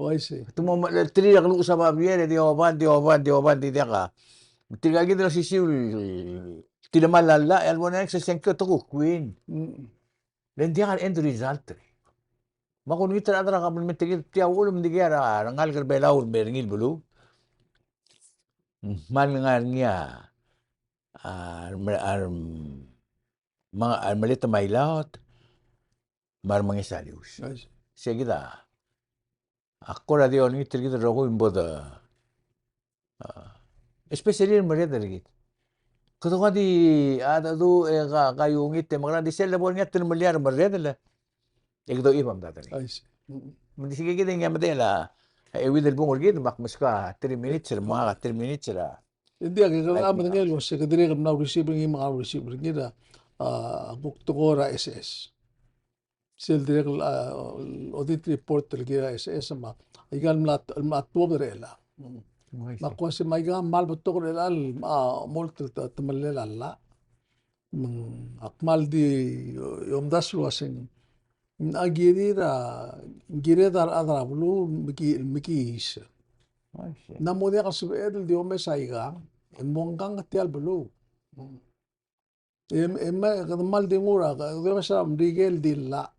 Oh, I see. Te mo me-, tir a keluches a babier e di oba, di oba, di oba, di diak a. Tirka kid el osisiu el tilemall a llach, e a lebo er ngii a sel sengkio e te kuk win. Mm. Le ng diak a end result er ngii. Me ak olengit er a rechad er a kabelment er kid, tia uchul me ng dikea a rengalek er a Belau el mer ngii el beluu. Ng kmal ngar er ngii a, a, a, me a, a, me a, a, Melete Mailaot, me a Remengesau Alius. Yes. Se kid a, a kora di olengit er kid el rokui me bo de, a, especially el merreder er kid. Kede kora di, a, dedu, e, ka, kaiungit, e, mekerang di sel lebo er ngii a telemellii a remerredel. E kede oib a medad er ngii. I see. Mm. Me ng di se kid e ng medal a, e, euid el bung er kid, me ak meskau a three minutes er, me ngak a three minutes er a. Ng diak, e kede a medengei el uase kede dirrek el mla receive er ngii, me ak receive er ngii er a, a, kuk tekoi er a S S. Sel dirrek el, a, audit report el kirel a S S me aika el mla, mla tuobed er chelechang. Mm. Me ak uase me aika a kmal betok er chelechang el, a, mla mo te-, te-, temellel a llach. Me ng, ak kmal di, o, omdasu el uaseng, ng kirir a, kired a rechad er a beluu el meki-, mekiis. I see. Ng mo diak el sebeched el di omes aikang, e mo ngkang tia el beluu. E, e me, kede kmal di nguu er a, kede omes er a Merikel el di llach.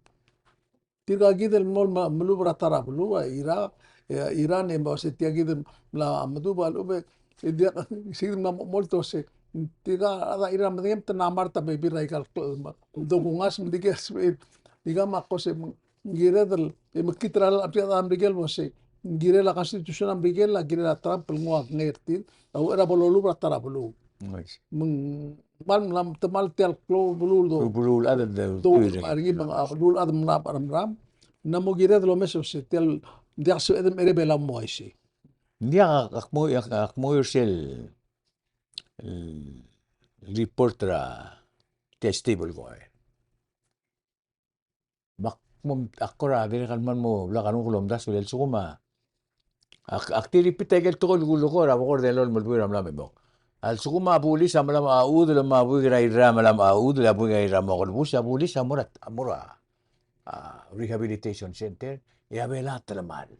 Tirka kid el mo me-, melub er a ta er a beluu, a Ira-, e, Iran, e me uase tia kid el mla medub a lechub e, e diak, se kid el mla mo-, mo olto se, tirka a rechad er a Iran, medengei me te mla mart a bebil er aika el kl-, me, dokungas me dikea se, e, ika me ak uase, me ng kired el, e mekngit er a llach, tirka a Merikel el uase, ng kirel a Constitution er a Merikel, a kirel a Trump el nguu a kengei er tir, a uchei er a bo lolub er a ta er a beluu. Nice. Me ng kmal mla, te kmal tia el klou el beluu el do-, klou el beluu el chad el do-, do-, er ngii me ng, a, klou el chad el mla, mla, mla, ng mo kired el omes el uase tia el, ng diak sebeched el mei er a Belau el mo uaisei. Ng diak, ak mo, ak, ak mo er sel, el report er a tia el stablecoin. Me ak mo, ak kora dirrek el kmal mo blak a renguk el omdasu el lsekum a, ak, ak di repeat aike el tekoi el kulekoi er a bekord el elolem el buil er a mla me mong. A lsekum a bulis a mla mo chudel me a buik er a Irrai a mla mo chudel, a buik er a Irrai a mo kelebus, a bulis a mo er a, a mo er a, a, rehabilitation center, e a Belau a telemall.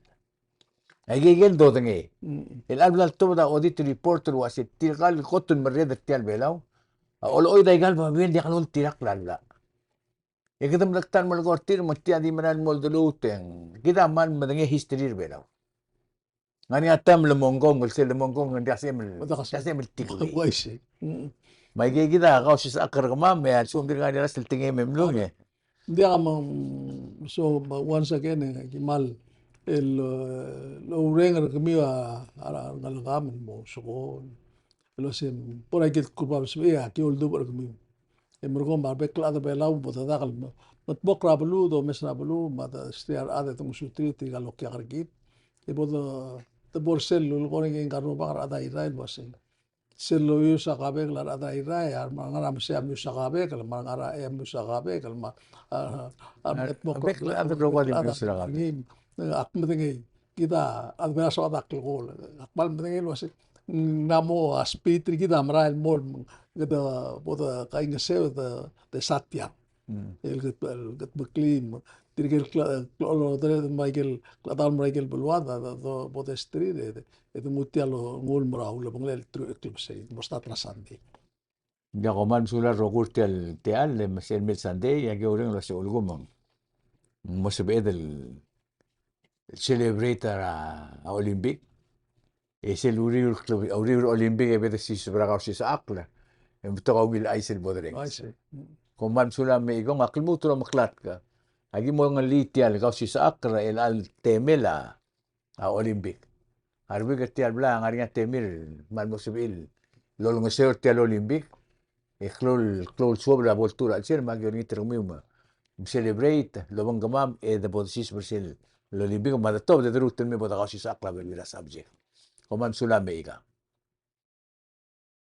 Aike el dodengei. Mm. El chelecha el bla ltobed a audit report el uase tirka el kot el merreder er tia el Belau a olechoid aika el babier el diak loltirakl a llach. E kede mla ta el melekoi er tir me tia di merael el mo ldeluut e ng, kid a kmal medengei a history er a Belau. Ngar er ngii a taem el lemongkong, el sel lemongkong ng diak sebechem el, diak sebechem el tikulii. Uaisei. Mm. Me aike kid a kausisechakl er kemam, e a lsekum dirk ngar er ngii a rasel tekingem e mlung e. Ng diak, me ng, so, me once again, e, ki kmal el, e, oureng er kemiu a, a, a rengelekam el mo ousekool. El uase, bo er a ikel kuk bab el sebechir, e, aki oldubech er kemiu. E merekong me a rebek el chad er a Belau, bo dedak el me-, medmokl er a beluu, domes er a beluu, me a de, sei a rechad e de ngosuterir tirka el okiak er kid. E bo de, de bo er sel lulekoi er ngii e ngar er a rubak er a rechad er a Irrai el uase sel loius a kabekel a rechad er a Irrai, a re ngar er a mesei a mius a kabekel, me a re ngar er a eai a mius a kabekel, me a, a, a, a, medmokl, bek el chad el rokui a di mius er a kabekel. Ak medengei, kid a, a de mera soad a klekool, ak kmal medengei el uase, ng mla mo a spirit er kid a merael el mo, kede bo de kaingeseu e de, de sa tiang. Mm. El kede, el kede meklii, tirke el kle-, klechol el order me a ikel, klechedaol me a ikel beluad, a, a, a, bo desterir, e, e de nguu tia el nguu el mo er a ulebengelel el truich el klebesei, mo start er a Sunday. Ng diak, kom kmal mesulang el rokui er tia el, tia el, me sel mei el Sunday, e aki oureng el uase ulekum ng mo sebeched el celebrate er a, a Olympic. E sel uriul, uriul er a Olympic e bo de siseb er a kausisechakl. e ng betok a ungil chais el bo derrenges. I see. Kom kmal mesulang me chikong, ak lmuut el omeklatk. Aki mo ngelitii tia el Kausisechakl er chelecha el temel a a Olympic. A rebuik er tia el bla, ng ngar er ngii a temir el kmal mo sebechir el olengeseu er tia el Olympic. E klou el, klou el suobel a bo ltuu er a chelsel, me aki olengit er kemiu me, me celebrate el obengkemam e de bo desiseb er sel Olympic, me a de tobed e de ruut el mei e bo de kausisechakl a bebil er a subject. Kom kmal mesulang me chikang.